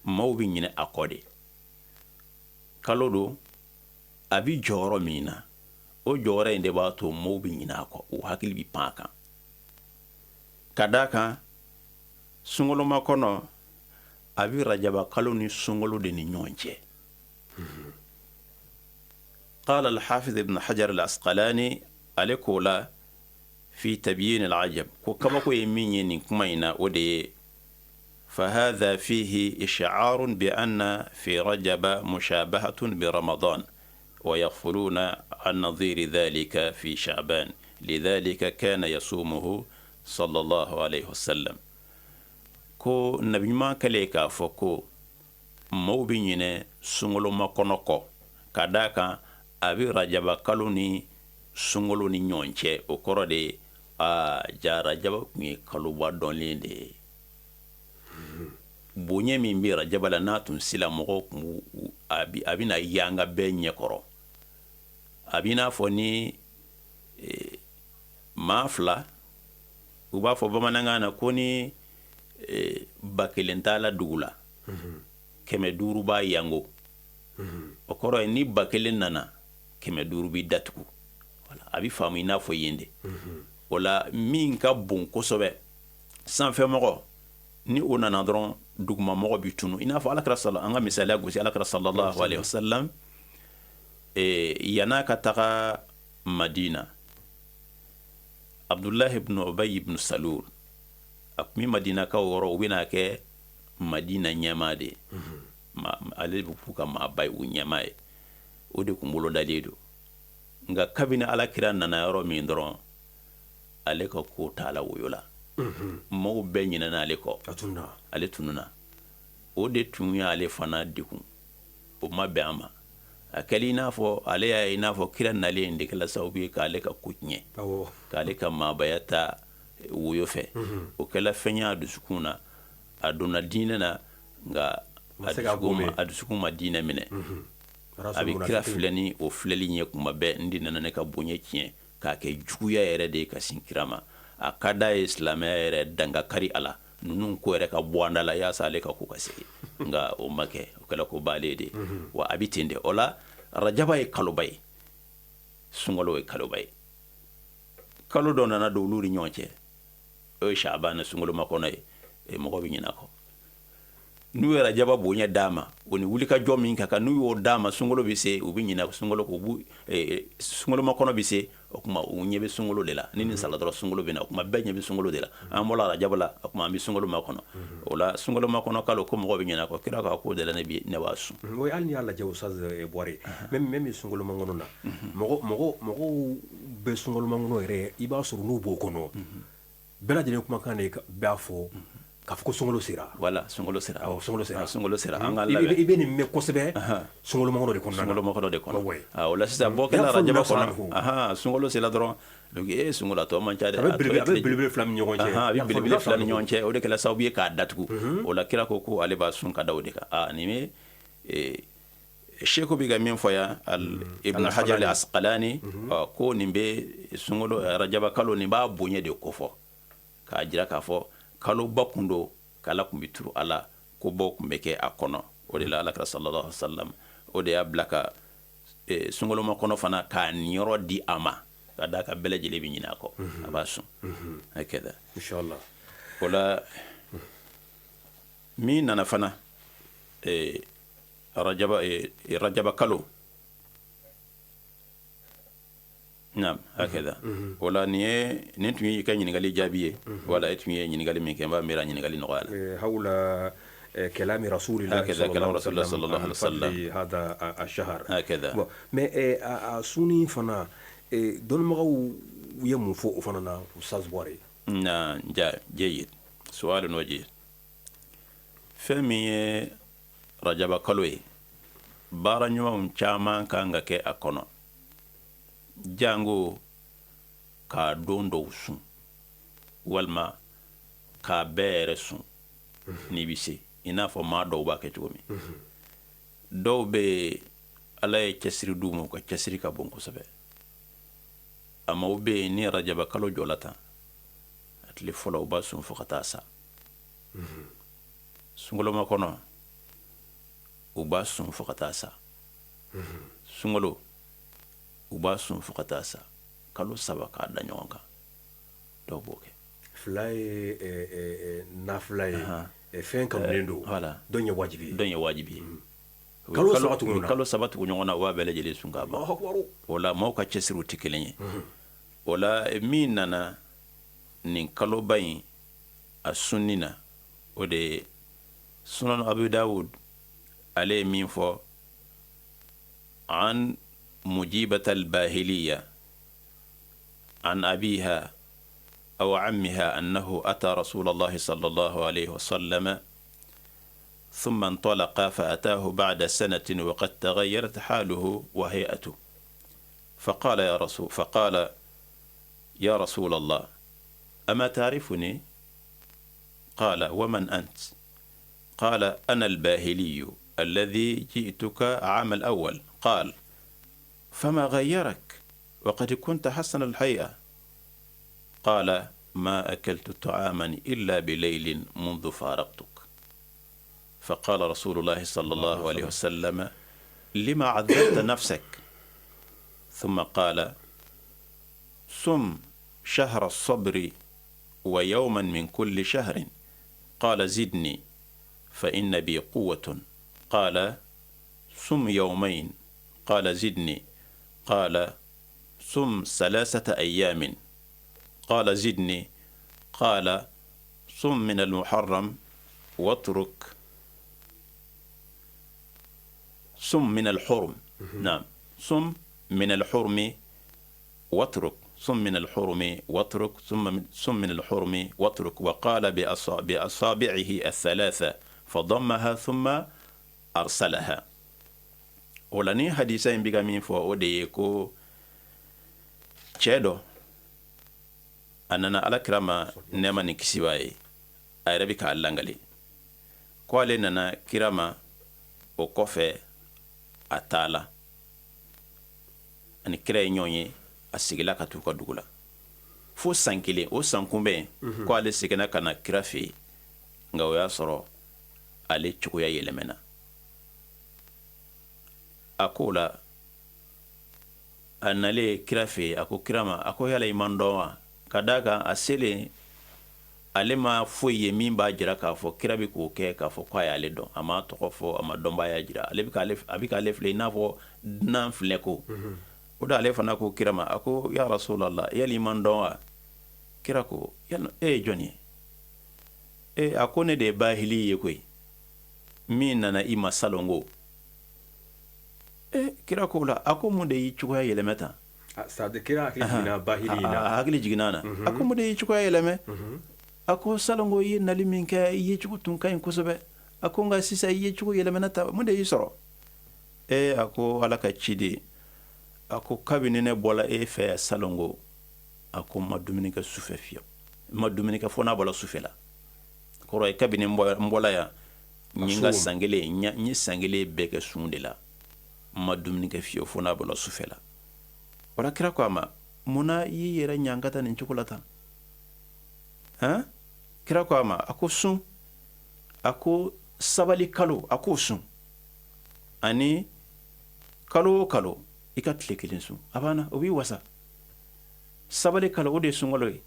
maaw bɛ ɲinɛ a kɔ de. Kalo don, a bɛ jɔyɔrɔ min na, o jɔyɔrɔ in de b'a to maaw bɛ ɲinɛ a kɔ, u hakili bɛ pan a kan. Ka d'a kan sunkalo makɔnɔ, a bɛ rajaba kalo ni sunkalo de ni ɲɔgɔn cɛ. Qala al-hafiz ibn Hajar al-Asqalani, ale k'o la fi tabyin al-ajab, ko kabako ye min ye nin kuma in na, o de ye: فهذا فيه إشعار بأن في رجب مشابهة برمضان ويغفلون عن نظير ذلك في شعبان، لذلك كان يصومه صلى الله عليه وسلم. Ko nabi ɲuman kɛlen k'a fɔ ko maaw bɛ ɲinɛ sunkalo makɔnɔ kɔ, ka d'a kan a bɛ rajaba kalo ni sunkalo ni ɲɔgɔn cɛ, o kɔrɔ de ye aa ja rajaba tun ye kaloba dɔnlen de ye. Bonya min bɛ rajaba la, n'a tun sila mɔgɔw tun a bɛna yanga bɛɛ ɲɛkɔrɔ. A b'i n'a fɔ ni maa fila, u b'a fɔ bamanankan na ko ni 1000 t'a la dugu la, 500 b'a yango. O kɔrɔ ye ni 1000 nana, 500 b'i datugu. A bɛ faamu i n'a fɔ yen de. O la min ka bon kosɛbɛ, sanfɛmɔgɔ, ni o nana dɔrɔn, dugumamɔgɔ bɛ tunu. I n'a fɔ alakira sala, an ka misaliya gosi, alakira sallallahu alaihi wasallam, yan'a ka taga Madina, Abdulahi ibn Ubay ibn Salul, a tun bɛ Madinakaw yɔrɔ, u bɛna kɛ Madina ɲɛmaa de ye, ale bɛ k'u ka maaba ye, u ɲɛmaa ye, o de kun bolodalen don. Nka kabini ala kira nana yɔrɔ min dɔrɔn, ale ka ko taala woyo la, maaw bɛɛ ɲinɛna ale kɔ, ale tununna. O de tun y'ale fana degun, o ma bɛn a ma. A kɛli i n'a fɔ ale y'a ye i n'a fɔ kira nalen de kɛla sababu ye k'ale ka ko tiɲɛ, k'ale ka maabaya ta woyo fɛ. O kɛla fɛn y'a dusukun na. A donna diinɛ na, nka a dusukun ma diinɛ minɛ. A bɛ kira filɛ ni o filɛli ɲɛ kuma bɛɛ, n de nana ne ka bonya tiɲɛ, k'a kɛ juguya yɛrɛ de ye ka sin kira ma. A ka d'a ye silamɛya yɛrɛ danga kari a la, ninnu ko yɛrɛ ka bɔ an da la yaasa ale ka ko ka segin, nka o ma kɛ. O kɛla ko baalen de, wa a bɛ ten de. O la rajaba ye kaloba ye, sunkalo ye kaloba ye. Kalo dɔ nana don olu ni ɲɔgɔn cɛ, o ye shaban sunkalo makɔnɔ ye. Mɔgɔ bɛ ɲinɛ a kɔ. N'u ye rajaba bonya d'a ma, o ni wulikajɔ min ka kan, n'u y'o d'a ma, sunkalo bɛ se, u bɛ ɲinɛ sunkalo kɔ, u sunkalo makɔnɔ bɛ se, o tuma u ɲɛ bɛ sunkalo de la. Ni nin sala dɔrɔn, sunkalo bɛ na, o tuma bɛɛ ɲɛ bɛ sunkalo de la. An bɔra rajaba la, o tuma an bɛ sunkalo makɔnɔ. O la sunkalo makɔnɔ kalo ko mɔgɔ bɛ ɲinɛ a kɔ. Kira k'a ko de la ne bi ne b'a sun. Oui, hali n'i y'a lajɛ Ustaz Buware, même sunkalo makɔnɔ na, mɔgɔw bɛ sunkalo makɔnɔ yɛrɛ, i b'a sɔrɔ n'u b'o kɔnɔ, bɛɛ lajɛlen kumakan de b'a fɔ k'a fɔ ko sunkalo sera. Voilà, sunkalo sera. Awɔ, sunkalo sera. Sunkalo sera, an k'an labɛn. I bɛ nin mɛn kosɛbɛ sunkalo makɔnɔ de kɔnɔna na. Sunkalo makɔnɔ de kɔnɔ. O la sisan bɔ kɛla rajaba kɔnɔ, sunkalo sera dɔrɔn, donc e sunkalo a tɔ man ca dɛ. A bɛ belebele fila ni ɲɔgɔn cɛ. A bɛ belebele fila ni ɲɔgɔn cɛ, o de kɛla sababu ye k'a datugu. O la kira ko ko ale b'a sun ka da o de kan. Aa, nin bɛ Seku bɛ ka min fɔ yan, Ibn Hajar al-Asqalani, ko nin bɛ sunkalo rajaba kalo nin b'a bonya de kofɔ, k'a jira k'a fɔ kaloba kun don, k'Ala tun bɛ turu a la, ko baw tun bɛ kɛ a kɔnɔ. O de la Ala kira sallallahu alaihi wasallam o de y'a bila ka sunkalo makɔnɔ fana k'a niyɔrɔ di a ma, ka d'a kan bɛɛ lajɛlen bɛ ɲinɛ a kɔ, a b'a sun. Hakɛda inshallah. O la min nana fana rajaba kalo naam hakɛda. O la nin ye nin tun y'i ka ɲininkali jaabi ye. Wala e tun ye ɲininkali min kɛ, n b'a miiri a ɲininkali nɔgɔya la. Hawla kalami rasulillahi hakɛda kalam rasulillahi sallallahu alaihi wasallam hada ashhar hakɛda. Bon, mais a sunni fana, dɔnnibagaw ye mun fɔ o fana na, Ustaz Buware? Na ja jayyid su'alun wajih. Fɛn min ye rajaba kalo ye, baara ɲumanw caman kan ka kɛ a kɔnɔ, jango k'a don dɔw sun walima k'a bɛɛ yɛrɛ sun n'i bɛ se, i n'a fɔ maa dɔw b'a kɛ cogo min. Dɔw bɛ yen, Ala ye cɛsiri d'u ma, u ka cɛsiri ka bon kosɛbɛ. A maaw bɛ yen, ni rajaba kalo jɔla tan, a tile fɔlɔ, u b'a sun fo ka taa sa. Sunkalo makɔnɔ, u b'a sun fo ka taa sa. Sunkalo, u b'a sun fo ka taa sa, kalo saba k'a da ɲɔgɔn kan, dɔw b'o kɛ. Fila ye nafila ye, fɛn kanunen don. Voilà. Dɔ ye wajibi ye. Dɔ ye wajibi ye. Kalo saba tugu ɲɔgɔn na. Kalo saba tugu ɲɔgɔn na, u b'a bɛɛ lajɛlen sun k'a ban. O la maaw ka cɛsiriw tɛ kelen ye. O la min nana nin kaloba in a sunni na, o de ye Sunan Abu Dawud ale ye min fɔ an Mujibata al-Bahiliya an abiha aw ammiha annahu ata Rasulallahi sallallahu alayhi wa sallam thumma intalaqa fa atahu ba'da sanatin wa qad taghayyarat haluhu wa hay'atuhu faqala ya rasul faqala ya Rasulallah ama ta'rifuni قال ومن أنت قال أنا الباهلي الذي جئتك عام الأول قال فما غيرك وقد كنت حسن الهيئة قال ما أكلت طعاما إلا بليل منذ فارقتك فقال رسول الله صلى الله عليه وسلم لما عذبت نفسك ثم قال صم شهر الصبر ويوما من كل شهر قال زدني فإن بي قوة قال صم يومين قال زدني قال صم ثلاثة أيام قال زدني قال صم من المحرم واترك Sum min al-hurum. Naam. Sum min al-hurumi watruk sum min al-hurumi watruk sum min al-hurumi watruk wa qala bi asabi'ihi ath-thalatha fadammaha thumma arsalaha. O la ni hadisa in bɛ ka min fɔ, o de ye ko cɛ dɔ a nana Ala kira ma, nɛɛma ni kisi b'a ye. A yɛrɛ bɛ k'a langali ko ale nana kira ma, o kɔfɛ a taala ani kira ye ɲɔgɔn ye. A seginna ka t'u ka dugu la fo san kelen. O san kunbɛn ko ale seginna ka na kira fɛ yen, nka o y'a sɔrɔ ale cogoya yɛlɛmɛna. A ko la a nalen kira fɛ yen, a ko kira ma, a ko yala i ma n dɔn wa? Ka d'a kan a selen, ale ma foyi ye min b'a jira k'a fɔ kira bɛ k'o kɛ k'a fɔ k'a y'ale dɔn. A ma tɔgɔ fɔ, a ma dɔnbaaya jira. Ale a bɛ k'ale filɛ i n'a fɔ dunan filɛ ko o da. Ale fana ko kira ma, a ko ya Rasulallah, yali i ma n dɔn wa? Kira ko, yala e ye jɔn ye? E a ko ne de ye Bahili ye koyi, min nana i ma salon ko. E kira ko la, a ko mun de y'i cogoya yɛlɛmɛ tan? Kira hakili jiginna na. A ko mun de y'i cogoya yɛlɛmɛ? A ko salon ko i ye nali min kɛ, i ye cogo tun ka ɲi kosɛbɛ. A ko nka sisan i ye cogo yɛlɛmɛna tan, mun de y'i sɔrɔ? E a ko Ala ka ciden, a ko kabini ne bɔla e fɛ salon ko, a ko n ma dumuni kɛ sufɛ fiyewu, n ma dumuni kɛ fo n'a bɔla sufɛ la. Kɔrɔ ye kabini n bɔla yan, n ye n ka san kelen, n ye san kelen bɛɛ kɛ sun de la, n ma dumuni kɛ fiyewu fo n'a bɔla sufɛ la. O la kira ko a ma, munna i y'i yɛrɛ ɲangata nin cogo la tan? Han, kira ko a ma, a ko sun, a ko sabali kalo, a k'o sun, ani kalo o kalo i ka tile kelen sun, a banna, o b'i wasa. Sabali kalo, o de ye sunkalo ye.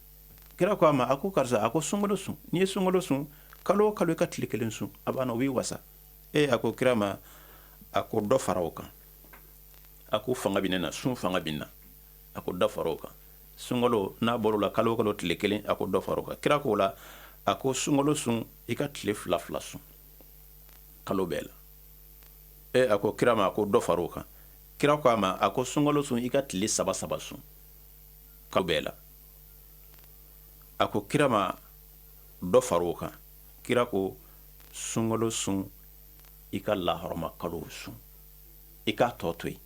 Kira ko a ma, a ko karisa, a ko sunkalo sun, n'i ye sunkalo sun, kalo o kalo i ka tile kelen sun, a banna, o b'i wasa. E a ko kira ma, a ko dɔ fara o kan. A ko fanga bɛ ne na, sun fanga bɛ n na. A ko dɔ fara o kan. Sunkalo n'a bɔr'o la, kalo o kalo tile kelen, a ko dɔ fara o kan. Kira k'o la, a ko sunkalo sun, i ka tile fila fila sun kalo bɛɛ la. E a ko kira ma, a ko dɔ fara o kan. Kira ko a ma, a ko sunkalo sun, i ka tile saba saba sun kalo bɛɛ la. A ko kira ma, dɔ fara o kan. Kira ko sunkalo sun, i ka lahɔrɔma kalo sun, i k'a tɔ to yen.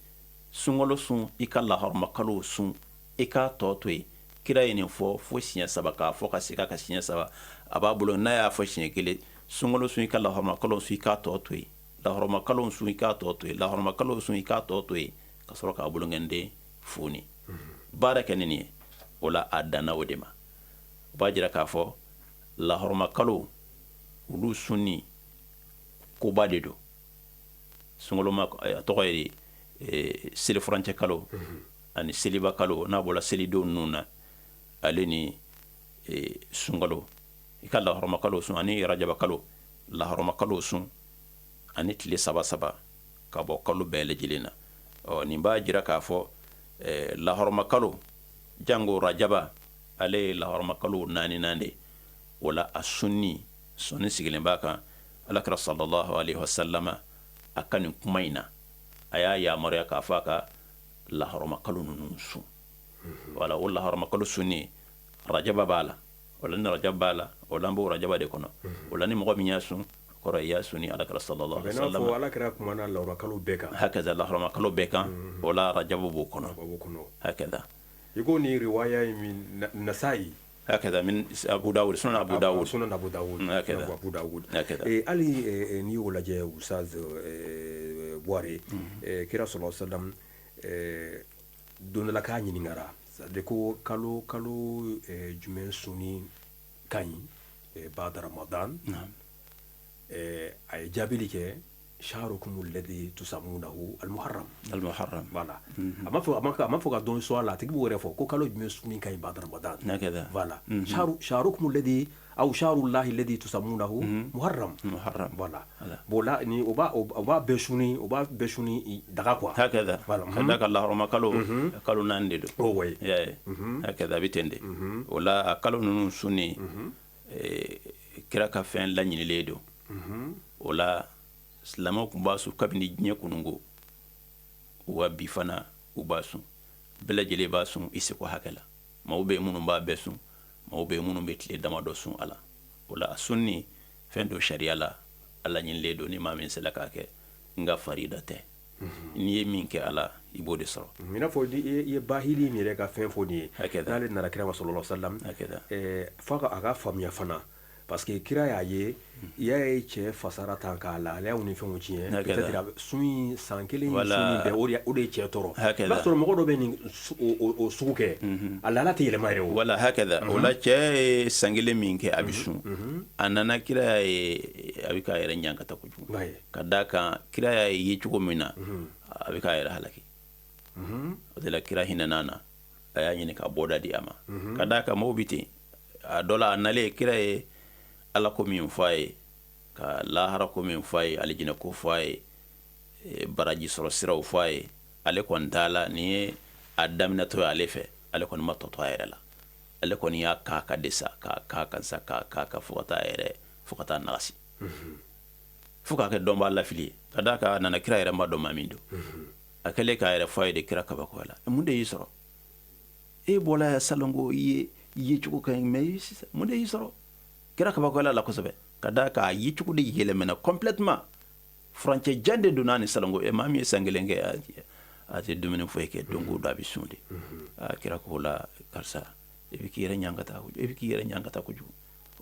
Sunkalo sun, i ka lahɔrɔma kalo sun, i k'a tɔ to yen. Kira ye nin fɔ fo siɲɛ saba, k'a fɔ ka segin a kan siɲɛ saba. A b'a bolo n'a y'a fɔ siɲɛ kelen, sunkalo sun, i ka lahɔrɔma kalo sun, i k'a tɔ to yen, lahɔrɔma kalo sun, i k'a tɔ to yen, lahɔrɔma kalo sun, i k'a tɔ to yen, ka sɔrɔ k'a bolonkɔnden foni, baara kɛ ni nin ye. O la a danna o de ma. O b'a jira k'a fɔ lahɔrɔma kalo olu sunni koba de don. Sunkaloma, a tɔgɔ ye selifurancɛ kalo ani seliba kalo, n'a bɔra selidenw ninnu na, ale ni sunkalo, i ka lahɔrɔma kalo sun, ani rajaba kalo, lahɔrɔma kalo sun, ani tile saba saba ka bɔ kalo bɛɛ lajɛlen na. Ɔ nin b'a jira k'a fɔ lahɔrɔma kalo, jango rajaba, ale ye lahɔrɔma kalo naaninan de. O la a sunni sɔnni sigilen b'a kan. Alakira sallallahu alaihi wasallam a ka nin kuma in na, a y'a yamaruya k'a fɔ a ka lahɔrɔma kalo ninnu sun. Wala o lahɔrɔma kalo sunni, rajaba b'a la. O la ni rajaba b'a la, o la an b'o rajaba de kɔnɔ. O la ni mɔgɔ min y'a sun, kɔrɔ i y'a sun ni alakira sallallahu alaihi wasallam. Alakira kumana lahɔrɔma kalo bɛɛ kan. Hakaza, lahɔrɔma kalo bɛɛ kan. O la rajaba b'o kɔnɔ. Hakaza. I ko ni riwaya in min Nasayi. Hakaza, min Abu Dawud, sunan Abu Dawud. Sunan Abu Dawud. Hakaza. Abu Dawud. Hakaza. Hali n'i y'o lajɛ, Ustaz Buware, kira sallallahu alaihi wasallam don dɔ la k'a ɲininkara, c'est à dire ko kalo kalo jumɛn sunni ka ɲi ba'da Ramadan? A ye jaabili kɛ, shahrukum alladhi tusammunahu al-muharram. Al-muharram. Voilà. A ma fɔ ka dɔn sɔn a la, a tigi b'o yɛrɛ fɔ ko kalo jumɛn sunni ka ɲi ba'da Ramadan. Hakaza. Voilà. Shahrukum alladhi aw shahrullahi alladhi tusammunahu muharram. Muharram. Voilà. Bon là ni o b'a bɛɛ sunni, o b'a bɛɛ sunni daga quoi. Hakaza. Voilà. Ka d'a kan lahɔrɔma kalo, kalo naani de don. Oh oui. I y'a ye, hakaza, a bɛ ten de. O la a kalo ninnu sunni, kira ka fɛn laɲinilen don. O la silamɛw tun b'a sun kabini diɲɛ kununko. Wa bi fana u b'a sun. Bɛɛ lajɛlen b'a sun i seko hakɛ la. Maaw bɛ minnu b'a bɛɛ sun, maaw bɛ minnu bɛ tile damadɔ sun a la. O la a sunni fɛn don sariya la, a laɲinilen don ni maa min sera k'a kɛ, nka farida tɛ. N'i ye min kɛ a la, i b'o de sɔrɔ. I n'a fɔ i ye bahili min yɛrɛ ka fɛn fɔ nin ye, n'ale nana kira ma sallallahu alaihi wasallam, f'a a ka faamuya fana, parce que kira y'a ye, i y'a ye cɛ fasara tan k'a lahalayaw ni fɛnw tiɲɛ, peut-être sun in san kelen sun bɛɛ o de ye cɛ tɔɔrɔ. I b'a sɔrɔ mɔgɔ dɔ bɛ nin o sugu kɛ, a lahala tɛ yɛlɛma yɛrɛ o. Voilà, hakɛda. O la cɛ ye san kelen min kɛ a bɛ sun, a nana kira y'a ye a bɛ k'a yɛrɛ ɲankata kojugu. Ka d'a kan kira y'a ye cogo min na, a bɛ k'a yɛrɛ halaki. O de la kira hinɛna na, a y'a ɲini ka bɔda di a ma. Ka d'a kan mɔgɔw bɛ ten. A dɔ la a nalen, kira ye ala ko min fɔ a ye, ka lahara ko min fɔ a ye, alijinɛ ko fɔ a ye, baraji sɔrɔ siraw fɔ a ye, ale kɔni t'a la. Nin ye a daminɛtɔ ye ale fɛ, ale kɔni ma tɔ to a yɛrɛ la. Ale kɔni y'a k'a kan de sa, k'a k'a kan sa, k'a k'a kan fo ka taa yɛrɛ, fo ka taa nagasi, fo k'a kɛ dɔnbaa lafili ye. Ka d'a kan a nana, kira yɛrɛ ma dɔn maa min don. A kɛlen k'a yɛrɛ fɔ a ye de, kira kabakoya la. Mun de y'i sɔrɔ? E bɔra yan salon ko i ye yecogo ka ɲi, mais sisan mun de y'i sɔrɔ? Kira kabakoyala la kosɛbɛ, ka d'a kan a yecogo de yɛlɛmɛna complètement. Furancɛ jan de donna ni salon ko maa min ye san kelen kɛ a tɛ dumuni foyi kɛ, don o don a bɛ sun de. Aa, kira ko la, karisa, e bɛ k'i yɛrɛ ɲankata, e bɛ k'i yɛrɛ ɲankata kojugu.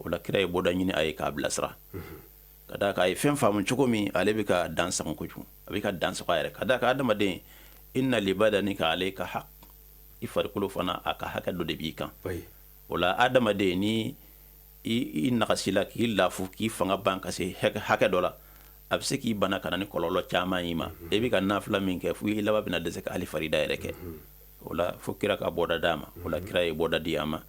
O la kira ye bɔda ɲini a ye k'a bilasira. Ka d'a kan a ye fɛn faamu cogo min, ale bɛ ka dan sagon kojugu, a bɛ ka dan sagon a yɛrɛ. Ka d'a kan adamaden, inna libadanika alayka haq, i farikolo fana a ka hakɛ dɔ de b'i kan. O la adamaden, ni i nagasila, k'i lafu, k'i fanga ban ka se hakɛ dɔ la, a bɛ se k'i bana ka na ni kɔlɔlɔ caman y'i ma. E bɛ ka nafila min kɛ, fo i laban bɛna dɛsɛ ka hali farida yɛrɛ kɛ. O la fo kira ka bɔda d'a ma. O la kira ye bɔda di a ma.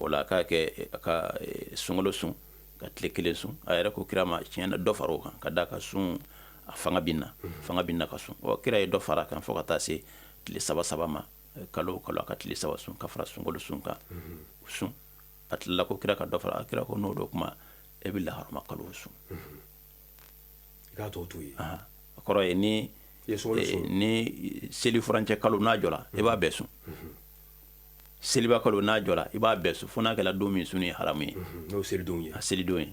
O la k'a kɛ ka sunkalo sun, ka tile kelen sun. A yɛrɛ ko kira ma, tiɲɛ na, dɔ fara o kan, ka d'a kan sun a fanga bɛ na, fanga bɛ na ka sun. Ɔ, kira ye dɔ fara a kan fo ka taa se tile saba saba ma. Kalo o kalo a ka tile 3 sun ka fara sunkalo sun kan. Sun a tilala ko kira ka dɔ fara. Kira ko n'o don kuma, e bɛ lahɔrɔma kalo sun. I k'a tɔ to yen. A kɔrɔ ye ni ni seli furancɛ kalo n'a jɔra, i b'a bɛɛ sun. Seliba kalo n'a jɔra, i b'a bɛɛ sun, fo n'a kɛra don min sun ye haramu ye. N'o selidon ye. A selidon ye.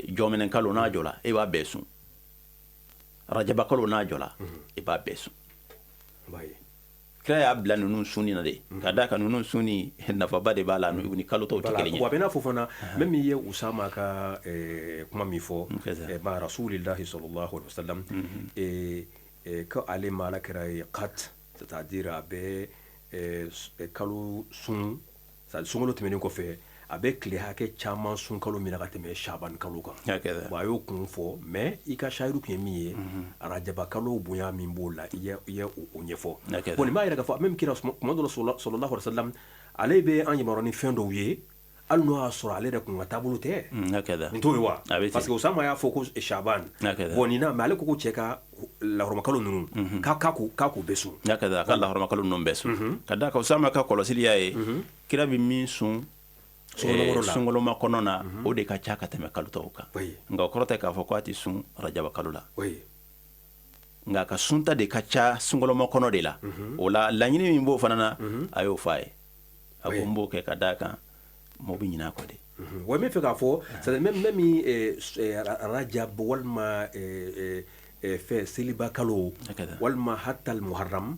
Jɔminɛ kalo n'a jɔra, i b'a bɛɛ sun. Rajaba kalo n'a jɔra, i b'a bɛɛ sun. Kira y'a bila ninnu sunni na de, ka d'a kan ninnu sunni nafaba de b'a la, ni kalo tɔw tɛ kelen ye. Wa a bɛ n'a fɔ fana, même i ye Usama ka kuma min fɔ, ma rasulillahi sallallahu alaihi wasallam, ko ale ma ala kira ye kat, c'est à dire a bɛ kalo sun, sunkalo tɛmɛnen kɔfɛ, a bɛ tile hakɛ caman sun kalo min na ka tɛmɛ shaban kalo kan. Bon, a y'o kun fɔ, mais i ka sayidu tun ye min ye, arajaba kalo bonya min b'o la, i ye o ɲɛfɔ. Bon, nin b'a yira k'a fɔ même kira kuma dɔ la sallallahu alaihi wasallam, ale bɛ an yamaruya ni fɛn dɔw ye, hali n'o y'a sɔrɔ ale yɛrɛ kun ka taabolo tɛ. Nin t'o ye wa? Parce que Usama y'a fɔ ko shaban, bon nin na, mais ale ko ko cɛ ka lahɔrɔma kalo ninnu k'a k'u bɛɛ sun. A ka lahɔrɔma kalo ninnu bɛɛ sun, ka d'a kan Usama ka kɔlɔsili y'a ye kira bɛ min sun sunkalo makɔnɔ na, o de ka ca ka tɛmɛ kalo tɔw kan. Nka o kɔrɔ tɛ k'a fɔ k'a tɛ sun rajaba kalo la, nka a ka sunta de ka ca sunkalo makɔnɔ de la. O la laɲini min b'o fana na, a y'o fɔ a ye. A ko n b'o kɛ ka d'a kan mɔgɔ bɛ ɲinɛ a kɔ de. Wa n bɛ fɛ k'a fɔ, c'est même rajab walima fɛn seliba kalo walima hatta muharram,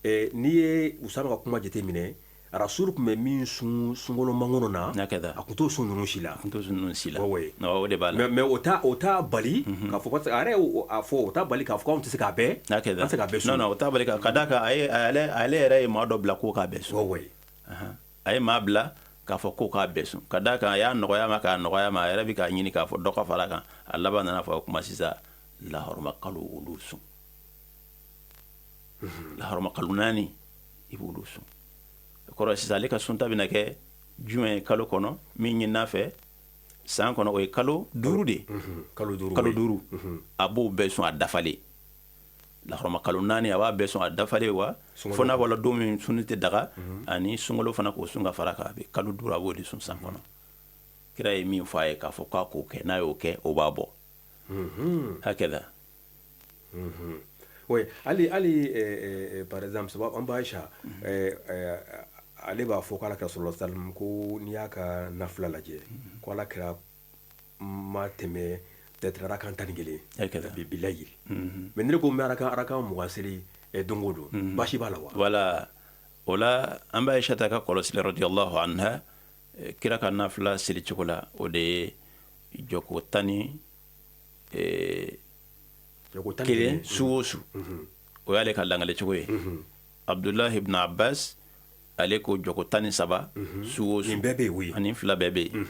n'i ye Usama ka kuma jateminɛ, Rasul tun bɛ min sun sunkalo makɔnɔ na, a tun t'o sun ninnu si la. A tun t'o sun ninnu si la. O de b'a la. Mais o t'a bali k'a fɔ, parce que a yɛrɛ a fɔ, o t'a bali k'a fɔ k'anw tɛ se k'a bɛɛ, an tɛ se k'a bɛɛ sun. Non, non, o t'a bali ka d'a kan ale yɛrɛ ye maa dɔ bila ko k'a bɛɛ sun. A ye maa bila k'a fɔ ko k'a bɛɛ sun, ka d'a kan a y'a nɔgɔya ma, k'a nɔgɔya ma, a yɛrɛ bɛ k'a ɲini k'a fɔ dɔ ka fara a kan. A laban nana fɔ o kuma sisan, lahɔrɔma kalo olu sun. Lahɔrɔma kalo 4 i b'olu sun. O kɔrɔ sisan ale ka sunta bɛna kɛ jumɛn ye kalo kɔnɔ min ɲin'a fɛ san kɔnɔ? O ye kalo 5 de ye. Kalo 5. Kalo 5, a b'o bɛɛ sun a dafalen. Lahɔrɔma kalo 4, a b'a bɛɛ sun a dafalen. Wa fo n'a bɔra don min sunni tɛ daga, ani sunkalo fana k'o sun ka fara kan, a bɛ kalo 5, a b'o de sun san kɔnɔ. Kira ye min fɔ a ye k'a fɔ k'a k'o kɛ, n'a y'o kɛ, o b'a bɔ hakɛ la. Oui, hali hali par exemple an ba Aisha, ale b'a fɔ k'Ala kira sallallahu alaihi wasallam ko n'i y'a ka nafila lajɛ, ko Ala kira ma tɛmɛ peut-être arakan 11 bilayi. Mais ne ko n bɛ arakan 20 seli don o don, baasi b'a la wa? Voilà, o la an ba Aisha ta ka kɔlɔsili radiyallahu anha, kira ka nafila seli cogo la, o de ye jɔko 11 su o su. O y'ale ka langale cogo ye. Abdulahi ibn Abbas, ale ko jɔko 13 su o su. Nin bɛɛ bɛ yen, oui. Ani fila bɛɛ bɛ yen.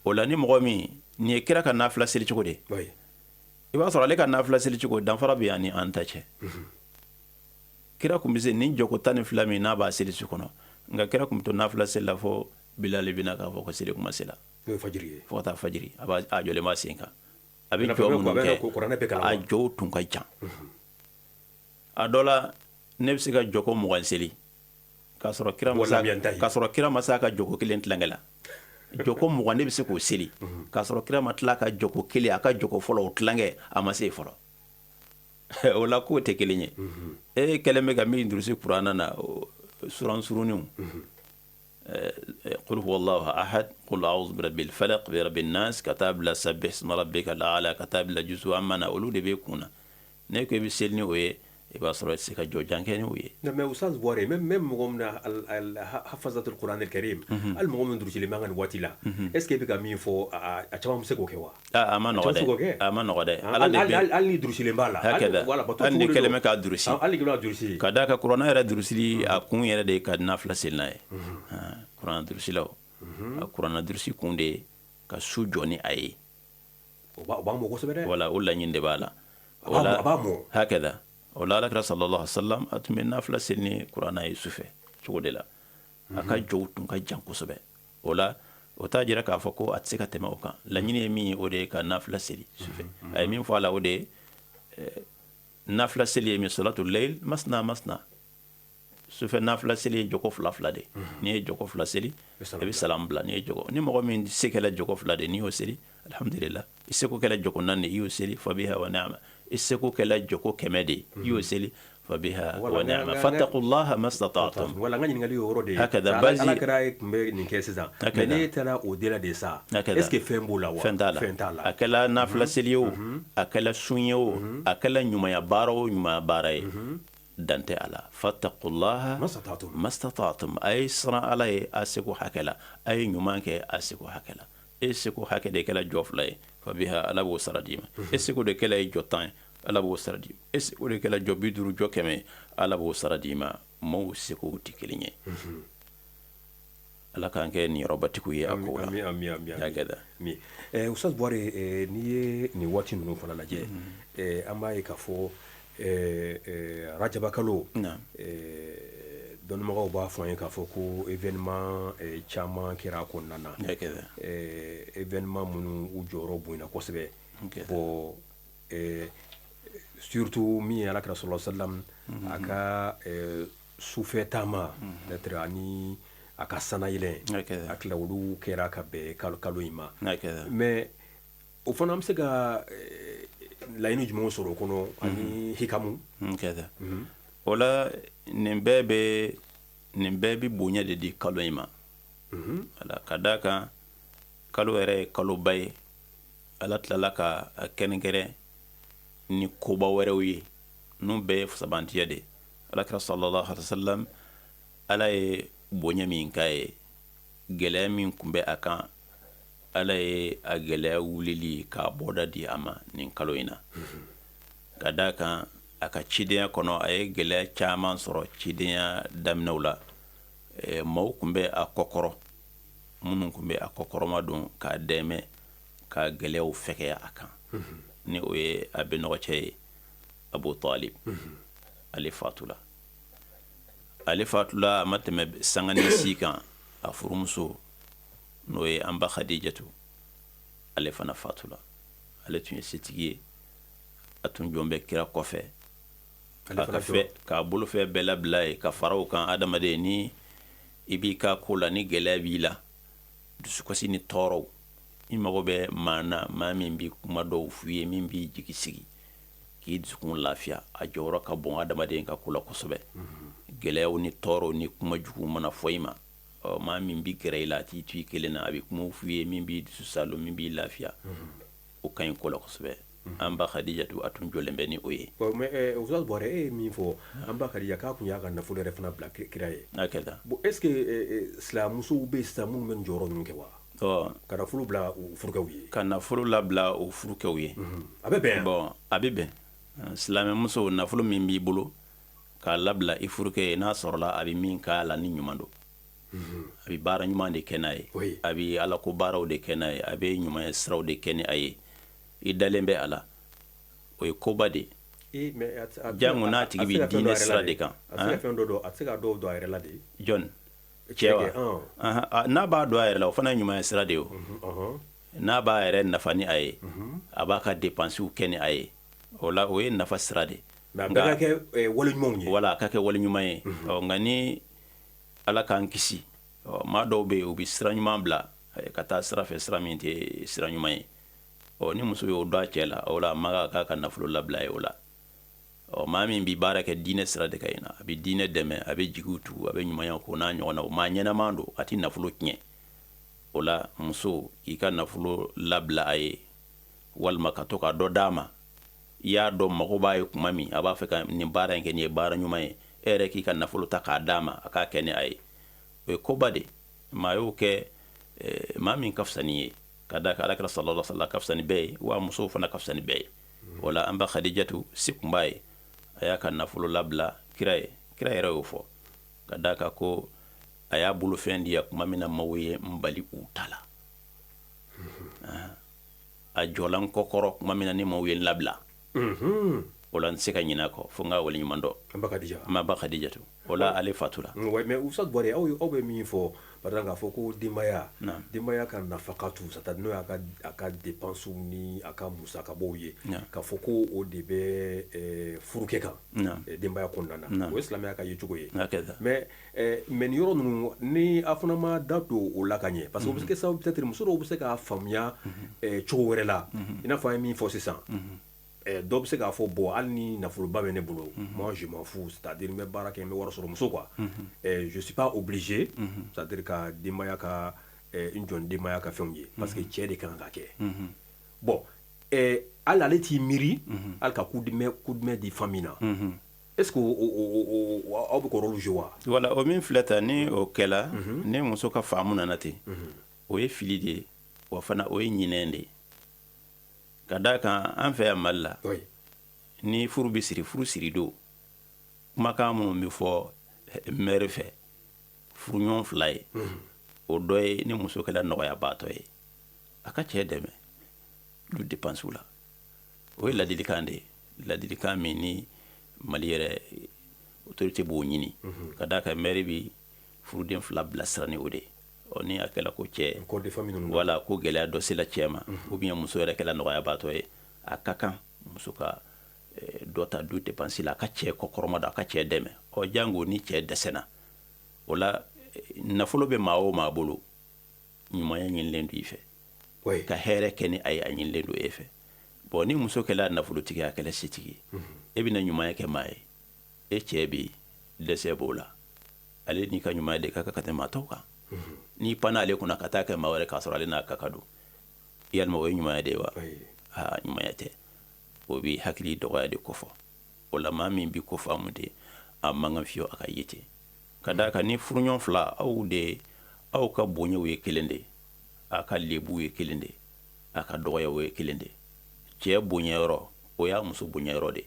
O la ni mɔgɔ min nin ye kira ka nafila seli cogo de, i b'a sɔrɔ ale ka nafila seli cogo danfara bɛ ani an ta cɛ. Kira tun bɛ se nin jɔko 12 min n'a b'a seli su kɔnɔ, nka kira tun bɛ to nafila seli la fo Bilali bɛna k'a fɔ ko seli kuma sela, fo ka taa fajiri. A b'a a jɔlen b'a sen kan, a bɛ jɔ minnu kɛ, a jɔw tun ka jan. A dɔ la ne bɛ se ka jɔko 20 seli k'a sɔrɔ kira ma se a ka jɔko kelen tilankɛ la. Jɔko 20 ne bɛ se k'o seli k'a sɔrɔ kira ma tila ka jɔko kelen, a ka jɔko fɔlɔ o tilankɛ a ma se fɔlɔ. O la k'o tɛ kelen ye. E kɛlen bɛ ka min durusi kuranɛ na, suran suruninw, qul huwallahu ahad, qul a'udhu birabbil falaq, birabbin nas, ka taa bila sabbih isma rabbikal a'la, ka taa bila juzu amma na, olu de bɛ kun na. Ne ko i bɛ seli ni o ye, i b'a sɔrɔ i tɛ se ka jɔ jan kɛ ni o ye. Mais Oustaz Buware, même mɔgɔ min na hafazatul Quran al Karim, hali mɔgɔ min durusilen bɛ an ka nin waati la, est ce que e bɛ ka min fɔ, a caman bɛ se k'o kɛ wa? A ma nɔgɔ dɛ, a ma nɔgɔ dɛ. Hali ni durusilen b'a la. Hali ni kɛlen bɛ k'a durusi. Hali ni k'a durusi. Ka d'a kan kuranɛ yɛrɛ durusili, a kun yɛrɛ de ye ka nafila seli n'a ye. Kuranɛ durusilaw, a kuranɛ durusi kun de ye ka su jɔ ni a ye. O b'a mɔ kosɛbɛ dɛ. Voilà, o laɲini de b'a la. A b'a mɔ. Hakɛda. O la Alakira sallallahu alaihi wasallam, a tun bɛ nafila seli ni kuranɛ ye sufɛ cogo de la. A ka jɔw tun ka jan kosɛbɛ. O la o t'a jira k'a fɔ ko a tɛ se ka tɛmɛ o kan. Laɲini ye min ye, o de ye ka nafila seli sufɛ. A ye min fɔ a la, o de ye nafila seli ye min salatul layl masna masna. Sufɛ nafila seli ye jɔko fila fila de. N'i ye jɔko fila seli, i bɛ salam bila. N'i ye jɔko, ni mɔgɔ min se kɛla jɔko fila de, n'i y'o seli, alhamdulillah. I seko kɛla jɔko naani de, i y'o seli, fabiha wa ni'ma. I seko kɛla jɔko 100 de, i y'o seli, fabiha wa ni'ma. Fattaqullaha mastata'tum. Voilà, n ka ɲininkali y'o yɔrɔ de ye. Hakada basi Ala kira tun bɛ nin kɛ sisan, mais n'e taara au delà de ça, est ce que fɛn b'o la wa? Fɛn t'a la, fɛn t'a la. A kɛla nafila seli ye o, a kɛla sun ye o, a kɛla ɲumanya baara o ɲumanya baara ye, dan tɛ a la. Fattaqullaha mastata'tum. A ye siran Ala ye a seko hakɛ la, a ye ɲuman kɛ a seko hakɛ la. E seko hakɛ de kɛla jɔ fila ye, fabiha, Ala b'o sara d'i ma. E seko de kɛla ye jɔ 10 ye, Ala b'o sara d'i ma. E seko de kɛla jɔ 50, jɔ 100 ye, Ala b'o sara d'i ma. Maaw sekow tɛ kelen ye. Ala k'an kɛ niyɔrɔbatigiw ye a ko la. Ami ami ami ami. Oustaz Buware, n'i ye nin waati ninnu fana lajɛ, an b'a ye k'a fɔ rajaba kalo, dɔnnibagaw b'a fɔ an ye k'a fɔ ko événement caman kɛra a kɔnɔna na, événement minnu u jɔyɔrɔ bonyana kosɛbɛ. Bon, surtout min ye Alakira sallallahu alaihi wasallam a ka sufɛ taama peut-être ani a ka sanayɛlɛn, a tila olu kɛra ka bɛn kalo in ma. Mais o fana, an bɛ se ka laɲini jumɛnw sɔrɔ o kɔnɔ ani hikamu? O la nin bɛɛ bɛ bonya de di kalo in ma. Wala ka d'a kan kalo yɛrɛ ye kaloba ye. Ala tilala ka a kɛrɛnkɛrɛn ni koba wɛrɛw ye, ninnu bɛɛ ye fusabantiya de. Alakira sallallahu alaihi wasallam, Ala ye bonya min k'a ye, gɛlɛya min tun bɛ a kan, Ala ye a gɛlɛya wulili k'a bɔda di a ma nin kalo in na. Ka d'a kan a ka cidenya kɔnɔ, a ye gɛlɛya caman sɔrɔ cidenya daminɛw la. Maaw tun bɛ a kɔkɔrɔ, minnu tun bɛ a kɔkɔrɔma don k'a dɛmɛ ka gɛlɛyaw fɛgɛya a kan, ni o ye a bɛnɔgɔcɛ ye Abu Talib. Ale fatula, ale fatula, a ma tɛmɛ sanganin si kan, a furumuso n'o ye an ba Khadijatu, ale fana fatula. Ale tun ye setigi ye, a tun jɔn bɛ kira kɔfɛ a ka fɛ k'a bolofɛn bɛɛ labila ye ka fara o kan. Adamaden, ni i b'i ka ko la, ni gɛlɛya b'i la, dusukasi ni tɔɔrɔw, i mago bɛ maa na, maa min bɛ kuma dɔw f'u ye min b'i jigi sigi. K'i dusukun lafiya, a jɔyɔrɔ ka bon adamaden ka ko la kosɛbɛ. Gɛlɛyaw ni tɔɔrɔw ni kuma jugu mana fɔ i ma, ɔ maa min bɛ gɛrɛ i la, a t'i to i kelen na, a bɛ kuma f'i ye min b'i dusu salo, min b'i lafiya, o ka ɲi ko la kosɛbɛ. An ba Khadijatu, a tun jɔlen bɛ ni o ye. Mais Ustaz Buware, e ye min fɔ an ba Khadija k'a tun y'a ka nafolo yɛrɛ fana bila kira ye. Hakɛta. Bon, est ce que silamɛmusow bɛ yen sisan minnu bɛ nin jɔyɔrɔ ninnu kɛ wa? Ka nafolo bila u furukɛw ye. Ka nafolo labila u furukɛw ye. A bɛ bɛn? Bon, a bɛ bɛn. Silamɛmuso, nafolo min b'i bolo k'a labila i furukɛ ye, n'a sɔrɔla a bɛ min k'a la ni ɲuman don, a bɛ baara ɲuman de kɛ n'a ye, a bɛ ala ko baaraw de kɛ n'a ye, a bɛ ɲumanya siraw de kɛ ni a ye, i dalen bɛ a la, o ye koba de ye. Jango n'a tigi bɛ diinɛ sira de kan. A tɛ se ka fɛn dɔ don, a tɛ se ka dɔw don a yɛrɛ la de. Jɔn, cɛ wa? N'a b'a don a yɛrɛ la, o fana ye ɲumanya sira de ye. O n'a b'a yɛrɛ nafa ni a ye, a b'a ka dépenses kɛ ni a ye, o la o ye nafa sira de. Mais a bɛɛ ka kɛ wale ɲumanw ye. Wala, a ka kɛ wale ɲuman ye. Ɔ nka ni Ala k'an kisi, ɔ maa dɔw bɛ yen, u bɛ sira ɲuman bila ka taa sira fɛ, sira min tɛ sira ɲuman ye. Ɔ ni muso y'o dɔn a cɛ la, o la a man kan k'a ka nafolo labila ye o la. Ɔ maa min bɛ baara kɛ diinɛ sira de kan yen, a bɛ diinɛ dɛmɛ, a bɛ jigiw tugu, a bɛ ɲumanya ko n'a ɲɔgɔn na, o maa ɲɛnama don, a tɛ nafolo tiɲɛ. O la muso k'i ka nafolo labila a ye, walima ka to ka dɔ d'a ma, i y'a dɔn mago b'a ye tuma min, a b'a fɛ ka nin baara in kɛ, nin ye baara ɲuman ye, e yɛrɛ k'i ka nafolo ta k'a d'a ma, a k'a kɛ ni a ye, o ye koba de. Maa y'o kɛ, maa min ka fisa n'i ye, ka d'a kan Alakira sallallahu alaihi wasallam ka fisa ni bɛɛ ye, wa musow fana ka fisa ni bɛɛ ye. O la an ba Khadijatu, se tun b'a ye, a y'a ka nafolo labila kira ye. Kira yɛrɛ y'o fɔ, ka d'a kan ko a y'a bolofɛn di yan tuma min na maaw ye n bali u ta la, a jɔla n kɔkɔrɔ tuma min na ni maaw ye n labila, o la n tɛ se ka ɲinɛ a kɔ fo n ka waleɲuman dɔn. An ba Khadija. An ba Khadijatu, o la ale fatura. Mais Ustaz Buware, aw bɛ min fɔ, par exemple k'a fɔ ko denbaya ka nafakatu, c'est à dire n'o y'a ka a ka dépenses ni a ka musakabɔw ye, k'a fɔ ko o de bɛ furukɛ kan denbaya kɔnɔna na, o ye silamɛya ka yecogo ye. Mais nin yɔrɔ ninnu, ni a fana ma da don o la ka ɲɛ, parce que o bɛ se kɛ sababu, peut-être muso dɔw bɛ se k'a faamuya cogo wɛrɛ la, i n'a fɔ an ye min fɔ sisan. Dɔw bɛ se k'a fɔ, bon, hali ni nafoloba bɛ ne bolo, moi je m'en fous, c'est-à-dire n bɛ baara kɛ, n bɛ wari sɔrɔ, muso quoi, je suis pas obligé, c'est-à-dire ka denbaya ka n jɔ ni denbaya ka fɛnw ye, parce que cɛ de kan ka kɛ. Bon, hali ale t'i miiri hali ka coup de main di famille na. Est-ce que aw bɛ k'o rôle jouer wa? Voilà, o min filɛ tan, ni o kɛla, ni muso ka faamu nana ten, o ye fili de ye, wa fana o ye ɲinɛ de ye, ka d'a kan an fɛ yan Mali la, ni furu bɛ siri, furu siri don, kumakan minnu bɛ fɔ maire fɛ furuɲɔgɔn fila ye, o dɔ ye ni muso kɛla nɔgɔyabaatɔ ye, a ka cɛ dɛmɛ du dépenses la. O ye ladilikan de ye, ladilikan min ni Mali yɛrɛ autorité b'o ɲini, ka d'a kan maire bi furuden fila bilasira ni o de ye. Ɔ ni a kɛla ko cɛ, wala ko gɛlɛya dɔ sela cɛ ma, ou bien muso yɛrɛ kɛla nɔgɔyabaatɔ ye, a ka kan muso ka dɔ ta du dépense la, a ka cɛ kɔkɔrɔma don, a ka cɛ dɛmɛ. Ɔ jango ni cɛ dɛsɛna o la, nafolo bɛ maa o maa bolo, ɲumanya ɲinilen don i fɛ, ka hɛrɛ kɛ ni a ye, a ɲinilen don e fɛ. Bon, ni muso kɛla nafolotigi, a kɛla setigi ye, e bɛna ɲumanya kɛ maa ye, e cɛ bɛ dɛsɛ b'o la, ale n'i ka ɲumanya de ka kan ka tɛmɛ maa tɔw kan. N'i panna ale kunna ka taa kɛ maa wɛrɛ k'a sɔrɔ ale n'a ka kan don, yalima o ye ɲumanya de ye wa? Aa, ɲumanya tɛ, o bɛ hakili dɔgɔya de kofɔ. O la maa min bɛ ko faamu de, a man kan fiyewu a ka ye ten, ka d'a kan ni furuɲɔgɔn fila, aw de aw ka bonyaw ye kelen de ye, a ka lebuw ye kelen de ye, a ka dɔgɔyaw ye kelen de ye. Cɛ bonya yɔrɔ, o y'a muso bonya yɔrɔ de.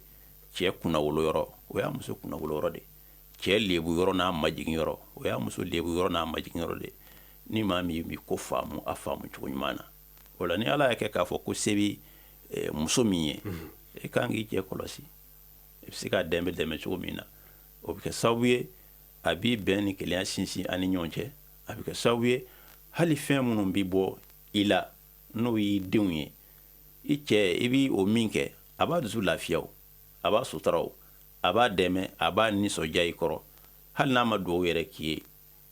Cɛ kunnawolo yɔrɔ, o y'a muso kunnawolo yɔrɔ de. Cɛ lebu yɔrɔ n'a majigin yɔrɔ, o y'a muso lebu yɔrɔ n'a majigin yɔrɔ de. Ni maa min bɛ ko faamu, a faamu cogo ɲuman na, o la ni Ala y'a kɛ k'a fɔ ko se bɛ muso min ye, e kan k'i cɛ kɔlɔsi, i bɛ se k'a dɛmɛ dɛmɛ cogo min na, o bɛ kɛ sababu ye a b'i bɛn ni kelenya sinsin an ni ɲɔgɔn cɛ. A bɛ kɛ sababu ye hali fɛn minnu bɛ bɔ i la, n'o y'i denw ye, i cɛ i bɛ o min kɛ, a b'a dusu lafiya, o a b'a sutura, o a b'a dɛmɛ, a b'a nisɔndiya i kɔrɔ. Hali n'a ma dugawu yɛrɛ k'i ye,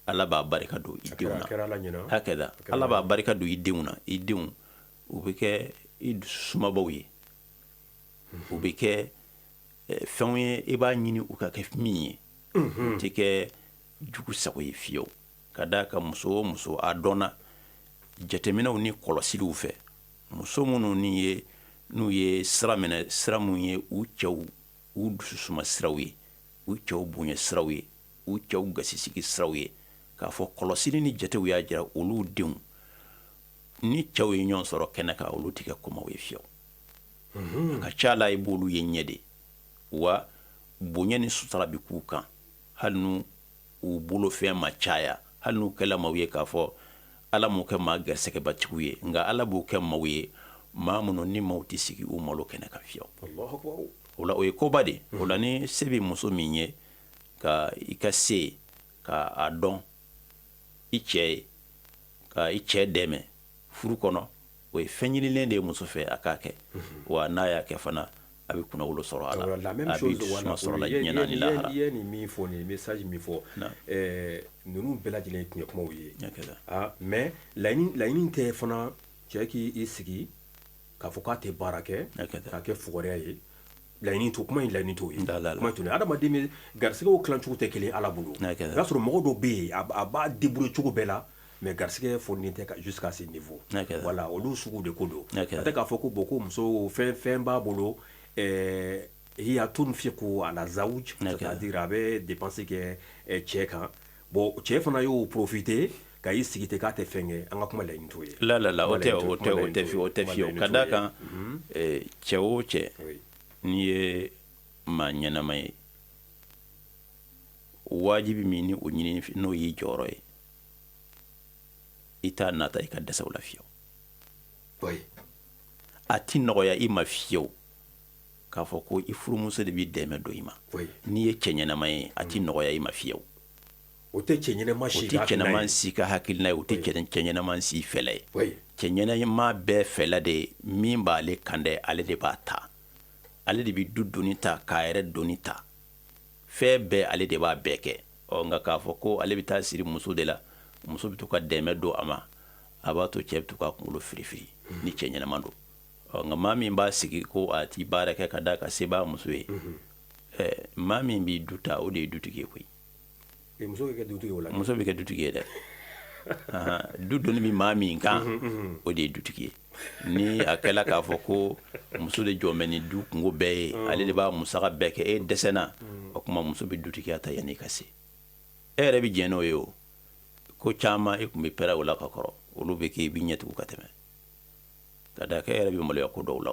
Ala b'a barika don i denw na. Hakɛda, Ala b'a barika don i denw na. I denw, u bɛ kɛ i dusu sumabaw ye. U bɛ kɛ fɛnw ye i b'a ɲini u ka kɛ min ye, u tɛ kɛ jugu sago ye fiyewu. Ka d'a kan muso o muso, a dɔnna jateminɛw ni kɔlɔsiliw fɛ, muso minnu ni ye n'u ye sira minɛ, sira mun ye u cɛw u dususuma siraw ye, u cɛw bonya siraw ye, u cɛw gasisigi siraw ye, k'a fɔ kɔlɔsili ni jatew y'a jira, olu denw ni cɛw ye ɲɔgɔn sɔrɔ kɛnɛ kan, olu tɛ kɛ komaw ye fiyewu. A ka ca la, i b'olu ye ɲɛ de wa bonya ni sutura bɛ k'u kan, hali n'u u bolofɛn ma caya, hali n'u kɛla maaw ye k'a fɔ Ala m'u kɛ maa gɛrɛsɛgɛbatigiw ye, nka Ala b'u kɛ maaw ye, maa minnu ni maaw tɛ sigi u malo kɛnɛ kan fiyewu. O la, o ye koba de. O la, ni se bɛ muso min ye, ka i ka se ka a dɔn i cɛ ye, ka i cɛ dɛmɛ furu kɔnɔ, o ye fɛn ɲinilen de ye muso fɛ a k'a kɛ. Wa n'a y'a kɛ fana, a bɛ kunnawolo sɔrɔ a la, a bɛ dususuma sɔrɔ la diɲɛ na ni lahara. I ye nin min fɔ, nin message min fɔ, ninnu bɛɛ lajɛlen ye tiɲɛ kumaw ye, mais laɲini tɛ fana cɛ k'i sigi k'a fɔ k'a tɛ baara kɛ, k'a kɛ fugariya ye. Laɲini to kuma in, laɲini t'o ye. Kuma to adamaden bɛ garisɛgɛw tilacogo tɛ kelen Ala bolo. I b'a sɔrɔ mɔgɔ dɔw bɛ yen, a b'a débrouiller cogo bɛɛ la, mais garisɛgɛ fɔlen tɛ ka jusqu'à ce niveau. Voilà, olu sugu de ko don. A tɛ k'a fɔ ko bon, ko muso fɛn fɛn b'a bolo, hiya tunfiqu ala zawj, c'est-à-dire a bɛ dépense kɛ cɛ kan. Bon, cɛ fana y'o profiter ka i sigi ten k'a tɛ fɛn kɛ. An ka kuma laɲini t'o ye. La la la, o tɛ, o tɛ, o tɛ fiyewu, o tɛ fiyewu. Ka d'a kan cɛ o cɛ, n'i ye maa ɲɛnama ye, wajibi min ni o ɲini n'o y'i jɔyɔrɔ ye, i t'a nata i ka dɛsɛ o la fiyewu. A ti nɔgɔya i ma fiyewu k'a fɔ ko i furumuso de b'i dɛmɛ don i ma. N'i ye cɛ ɲɛnama ye, a ti nɔgɔya i ma fiyewu. O tɛ cɛ ɲɛnama si, o tɛ cɛ si ka hakilina ye, o tɛ cɛ ɲɛnama si fɛla ye. Cɛ ɲɛnama bɛɛ fɛla de ye min b'ale kan dɛ, ale de b'a ta, ale de bɛ du doni ta, k'a yɛrɛ doni ta, fɛn bɛɛ ale de b'a bɛɛ kɛ. Ɔ nka k'a fɔ ko ale bɛ taa siri muso de la, muso bɛ to ka dɛmɛ don a ma, a b'a to cɛ bɛ to k'a kunkolo firifiri ni cɛ ɲɛnama don. Ɔ nka maa min b'a sigi ko a ti baara kɛ, ka d'a kan se b'a muso ye, maa min b'i du ta, o de ye dutigi ye koyi. Muso bɛ kɛ dutigi o la. Muso bɛ kɛ dutigi ye dɛ. Du doni bɛ maa min kan, o de ye dutigi ye. Ni a kɛla k'a fɔ ko muso de jɔ bɛ ni du kungo bɛɛ ye, ale de b'a musaka bɛɛ kɛ, e dɛsɛna, o tuma muso bɛ dutigiya ta yanni i ka se. E yɛrɛ bɛ jɛn n'o ye. O ko caman e tun bɛ pɛrɛn o la ka kɔrɔ, olu bɛ kɛ i bɛ ɲɛtugu ka tɛmɛ, ka d'a kan e yɛrɛ bɛ maloya ko dɔw la,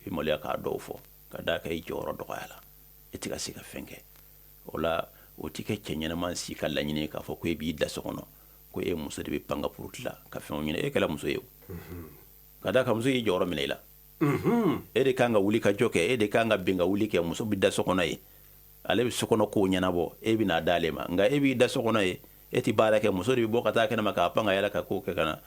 i bɛ maloya k'a dɔw fɔ, ka d'a kan i jɔyɔrɔ dɔgɔya la, e tɛ ka se ka fɛn kɛ o la. O tɛ kɛ cɛ ɲɛnama si ka laɲini ye k'a fɔ ko e b'i da so kɔnɔ, ko e muso de bɛ pan ka puruti la ka fɛnw ɲini. E kɛla muso ye o, ka d'a kan muso y'i jɔyɔrɔ minɛ i la. E de kan ka wuli ka jɔ kɛ, e de kan ka bin ka wuli kɛ. Muso bɛ da so kɔnɔ ye, ale bɛ so kɔnɔ kow ɲɛnabɔ, e bɛ n'a d'ale ma. Nka e b'i da so kɔnɔ ye, e tɛ baara kɛ, muso de bɛ bɔ ka taa kɛnɛma k'a pan ka yɛlɛ ka kow kɛ ka na.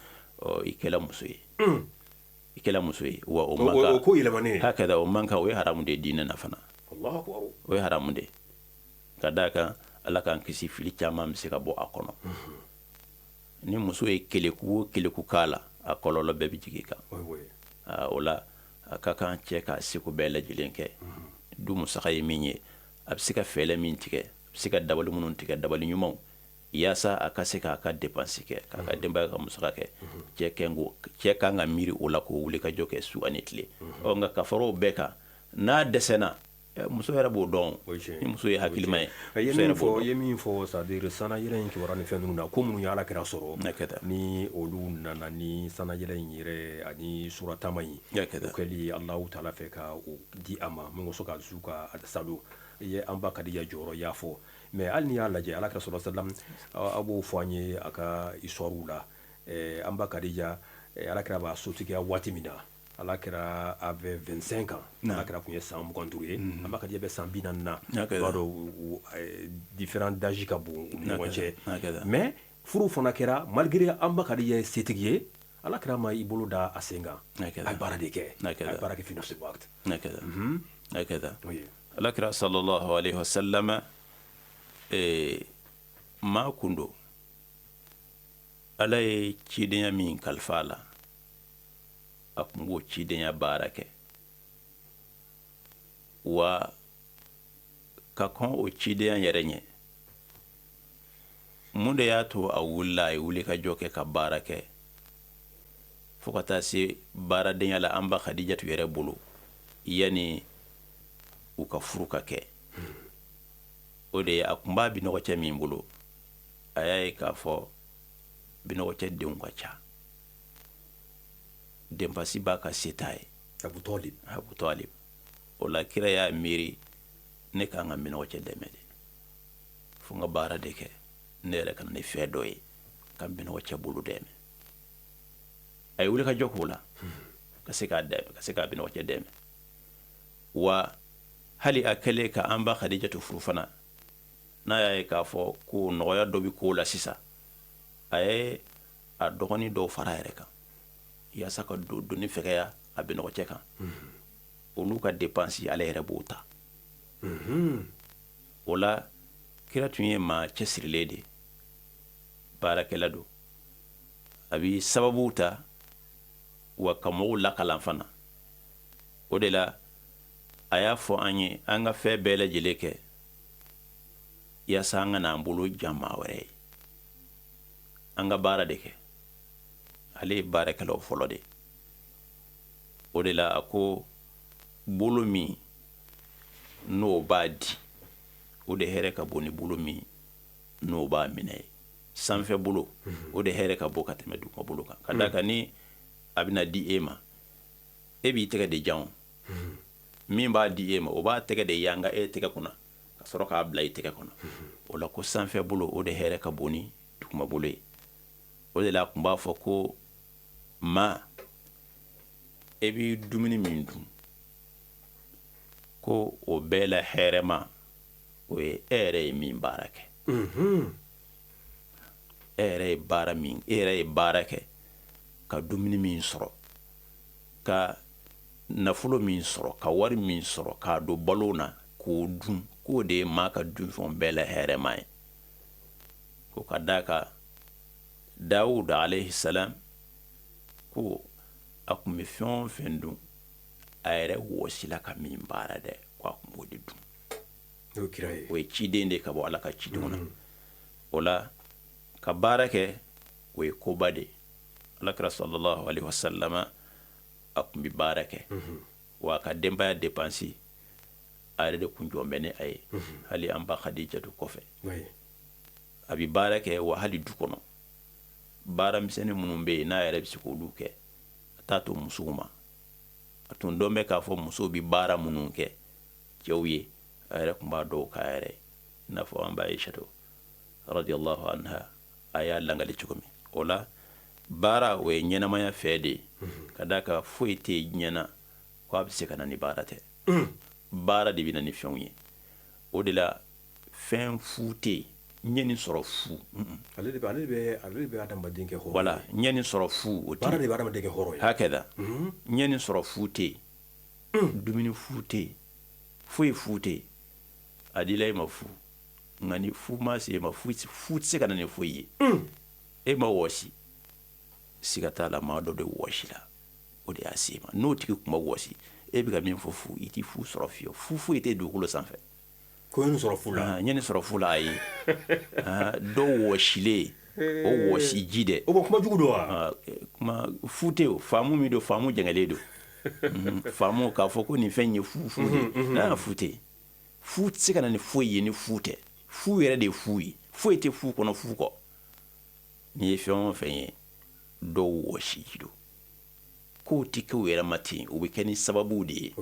I kɛla muso ye, i kɛla muso ye wa. O man kan, ko yɛlɛmanen hakɛ o man kan, o ye haramu de ye diinɛ na fana, o ye haramu de ye. Ka d'a kan Ala k'an kisi, fili caman bɛ se ka bɔ a kɔnɔ. Ni muso ye keleku o keleku k'a la, a kɔlɔlɔ bɛɛ bɛ jigin i kan. O la, a ka kan cɛ k'a seko bɛɛ lajɛlen kɛ. Du musaka ye min ye, a bɛ se ka fɛɛrɛ min tigɛ, a bɛ se ka dabali minnu tigɛ, dabali ɲumanw, yaasa a ka se k'a ka dépense kɛ, k'a ka denbaya ka musaka kɛ, cɛ kan ka miiri o la k'o wuli ka jɔ kɛ su ani tile. Ɔ nka ka fara o bɛɛ kan, n'a dɛsɛna, muso yɛrɛ b'o dɔn, ni muso ye hakilima ye. I ye min fɔ, c'est à dire sanayɛlɛ in kibaruya ni fɛn ninnu na, ko minnu ye Ala kira sɔrɔ, ni olu nana ni sanayɛlɛ in yɛrɛ ani suratama in, o kɛli Alahu taala fɛ ka o di a ma min ko ka zu ka salo. I ye an ba Kadija jɔyɔrɔ y'a fɔ, mais hali n'i y'a lajɛ, Ala kira sɔrɔ salam, aw b'o fɔ an ye a ka histoire la. An ba Kadija, Ala kira b'a sotigiya waati min na, Ala kira avait 25 ans, Ala kira tun ye san 25 ye, an ba Kadija bɛ san 40 na. I b'a dɔn différent d'âge ka bon u ni ɲɔgɔn cɛ, mais furu fana kɛra malgré an ba Kadija ye setigi ye, Ala kira ma i bolo da a sen kan, a ye baara de kɛ, a ye baara kɛ fi nafsi waqt. Ala kira sallallahu alaihi wasallam maa kun don. Ala ye cidenya min kalifa a la, a tun b'o cidenya baara kɛ. Wa ka kɔn o cidenya yɛrɛ ɲɛ, mun de y'a to a wulila, a ye wuli ka jɔ kɛ ka baara kɛ fo ka taa se baaradenya la an ba Khadijatu yɛrɛ bolo yanni u ka furu ka kɛ? O de ye, a tun b'a binɔgɔcɛ min bolo, a y'a ye k'a fɔ binɔgɔcɛ denw ka ca, dépense b'a ka se t'a ye. Abu Talib. Abu Talib. O la kira y'a miiri, ne ka kan ka binɔgɔcɛ dɛmɛ de, fo n ka baara de kɛ, ne yɛrɛ ka na ni fɛn dɔ ye ka binɔgɔcɛ bolo dɛmɛ. A ye wuli ka jɔ k'o la ka se k'a dɛmɛ, ka se k'a binɔgɔcɛ dɛmɛ. Wa hali a kɛlen ka an ba Khadijatu furu fana, n'a y'a ye k'a fɔ ko nɔgɔya dɔ bɛ ko la sisan, a ye a dɔgɔnin dɔw fara a yɛrɛ kan yaasa ka don doni fɛgɛya a binɔgɔcɛ kan. Olu ka dépense, ale yɛrɛ b'o ta. O la kira tun ye maa cɛsirilen de, baarakɛla don, a bɛ sababuw ta wa ka mɔgɔw lakalan fana. O de la a y'a fɔ an ye, an ka fɛn bɛɛ lajɛlen kɛ yaasa an kana an bolo jan maa wɛrɛ ye, an ka baara de kɛ. Ale ye baarakɛlaw fɔlɔ de. O de la a ko bolo min n'o b'a di, o de hɛrɛ ka bon ni bolo min n'o b'a minɛ ye. Sanfɛ bolo, o de hɛrɛ ka bon ka tɛmɛ duguma bolo kan, ka d'a kan ni a bɛna di e ma, e b'i tɛgɛ de jan. Min b'a di e ma, o b'a tɛgɛ de yanga e tɛgɛ kunna ka sɔrɔ k'a bila i tɛgɛ kɔnɔ. O la ko sanfɛ bolo, o de hɛrɛ ka bon ni duguma bolo ye. O de la a tun b'a fɔ ko maa, e bɛ dumuni min dun, ko o bɛɛ la hɛrɛma, o ye e yɛrɛ ye min baara kɛ. E yɛrɛ ye baara min, e yɛrɛ ye baara kɛ ka dumuni min sɔrɔ, ka nafolo min sɔrɔ, ka wari min sɔrɔ k'a don balo na k'o dun, k'o de ye maa ka dunfɛnw bɛɛ la hɛrɛma ye. Ko ka d'a kan Dawuda alayhi salam, ko a tun bɛ fɛn o fɛn dun, a yɛrɛ wɔsila ka min baara dɛ, ko a tun b'o de dun. O ye ciden de ka bɔ Ala ka cidenw na. O la ka baara kɛ, o ye koba de ye. Alakira sallallahu alaihi wasallam, a tun bɛ baara kɛ, wa a ka denbaya dépense, a yɛrɛ de kun jɔn bɛ ni a ye, hali an ba Khadijatu kɔfɛ. A bɛ baara kɛ, wa hali du kɔnɔ baara misɛnnin minnu bɛ yen n'a yɛrɛ bɛ se k'olu kɛ, a t'a to musow ma. A tun dɔn bɛ k'a fɔ musow bɛ baara minnu kɛ cɛw ye, a yɛrɛ tun b'a dɔw k'a yɛrɛ ye, i n'a fɔ an ba Aïchatu radiyallahu anha, a y'a langali cogo min. O la baara, o ye ɲɛnamaya fɛn de ye, ka d'a kan foyi tɛ yen diɲɛ na ko a bɛ se ka na ni baara tɛ. Baara de bɛ na ni fɛnw ye. O de la fɛn fu tɛ yen. N ye nin sɔrɔ fu. Ale de bɛ adamaden kɛ hɔrɔn. Voilà, n ye nin sɔrɔ fu, o tɛ. Baara de bɛ adamaden kɛ hɔrɔn ye. Hakɛda, n ye nin sɔrɔ fu tɛ yen, dumuni fu tɛ yen, foyi fu tɛ yen. A dila e ma fu, nka ni fu ma se e ma, fu tɛ se ka na ni foyi ye. E ma wɔsi, siga t'a la, maa dɔ de wɔsila, o de y'a se e ma. N'o tigi tun ma wɔsi, e bɛ ka min fɔ fu, i tɛ fu sɔrɔ fiyewu. Fu foyi tɛ dugukolo sanfɛ. Ko n ye nin sɔrɔ fu la. N ye nin sɔrɔ fu la, ayi. Dɔw wɔsilen, o wɔsi ji dɛ. O ko kuma jugu don wa? Kuma fu tɛ o. Faamu min don, faamu jɛngɛlen don. Faamu k'a fɔ ko nin fɛn ye fu fu de ye. N'a fu tɛ, fu tɛ se ka na ni foyi ye ni fu tɛ. Fu yɛrɛ de ye fu ye. Foyi tɛ fu kɔnɔ fu kɔ. N'i ye fɛn o fɛn ye, dɔw wɔsi ji don. Kow tɛ kɛ u yɛrɛ ma ten, u bɛ kɛ ni sababuw de ye.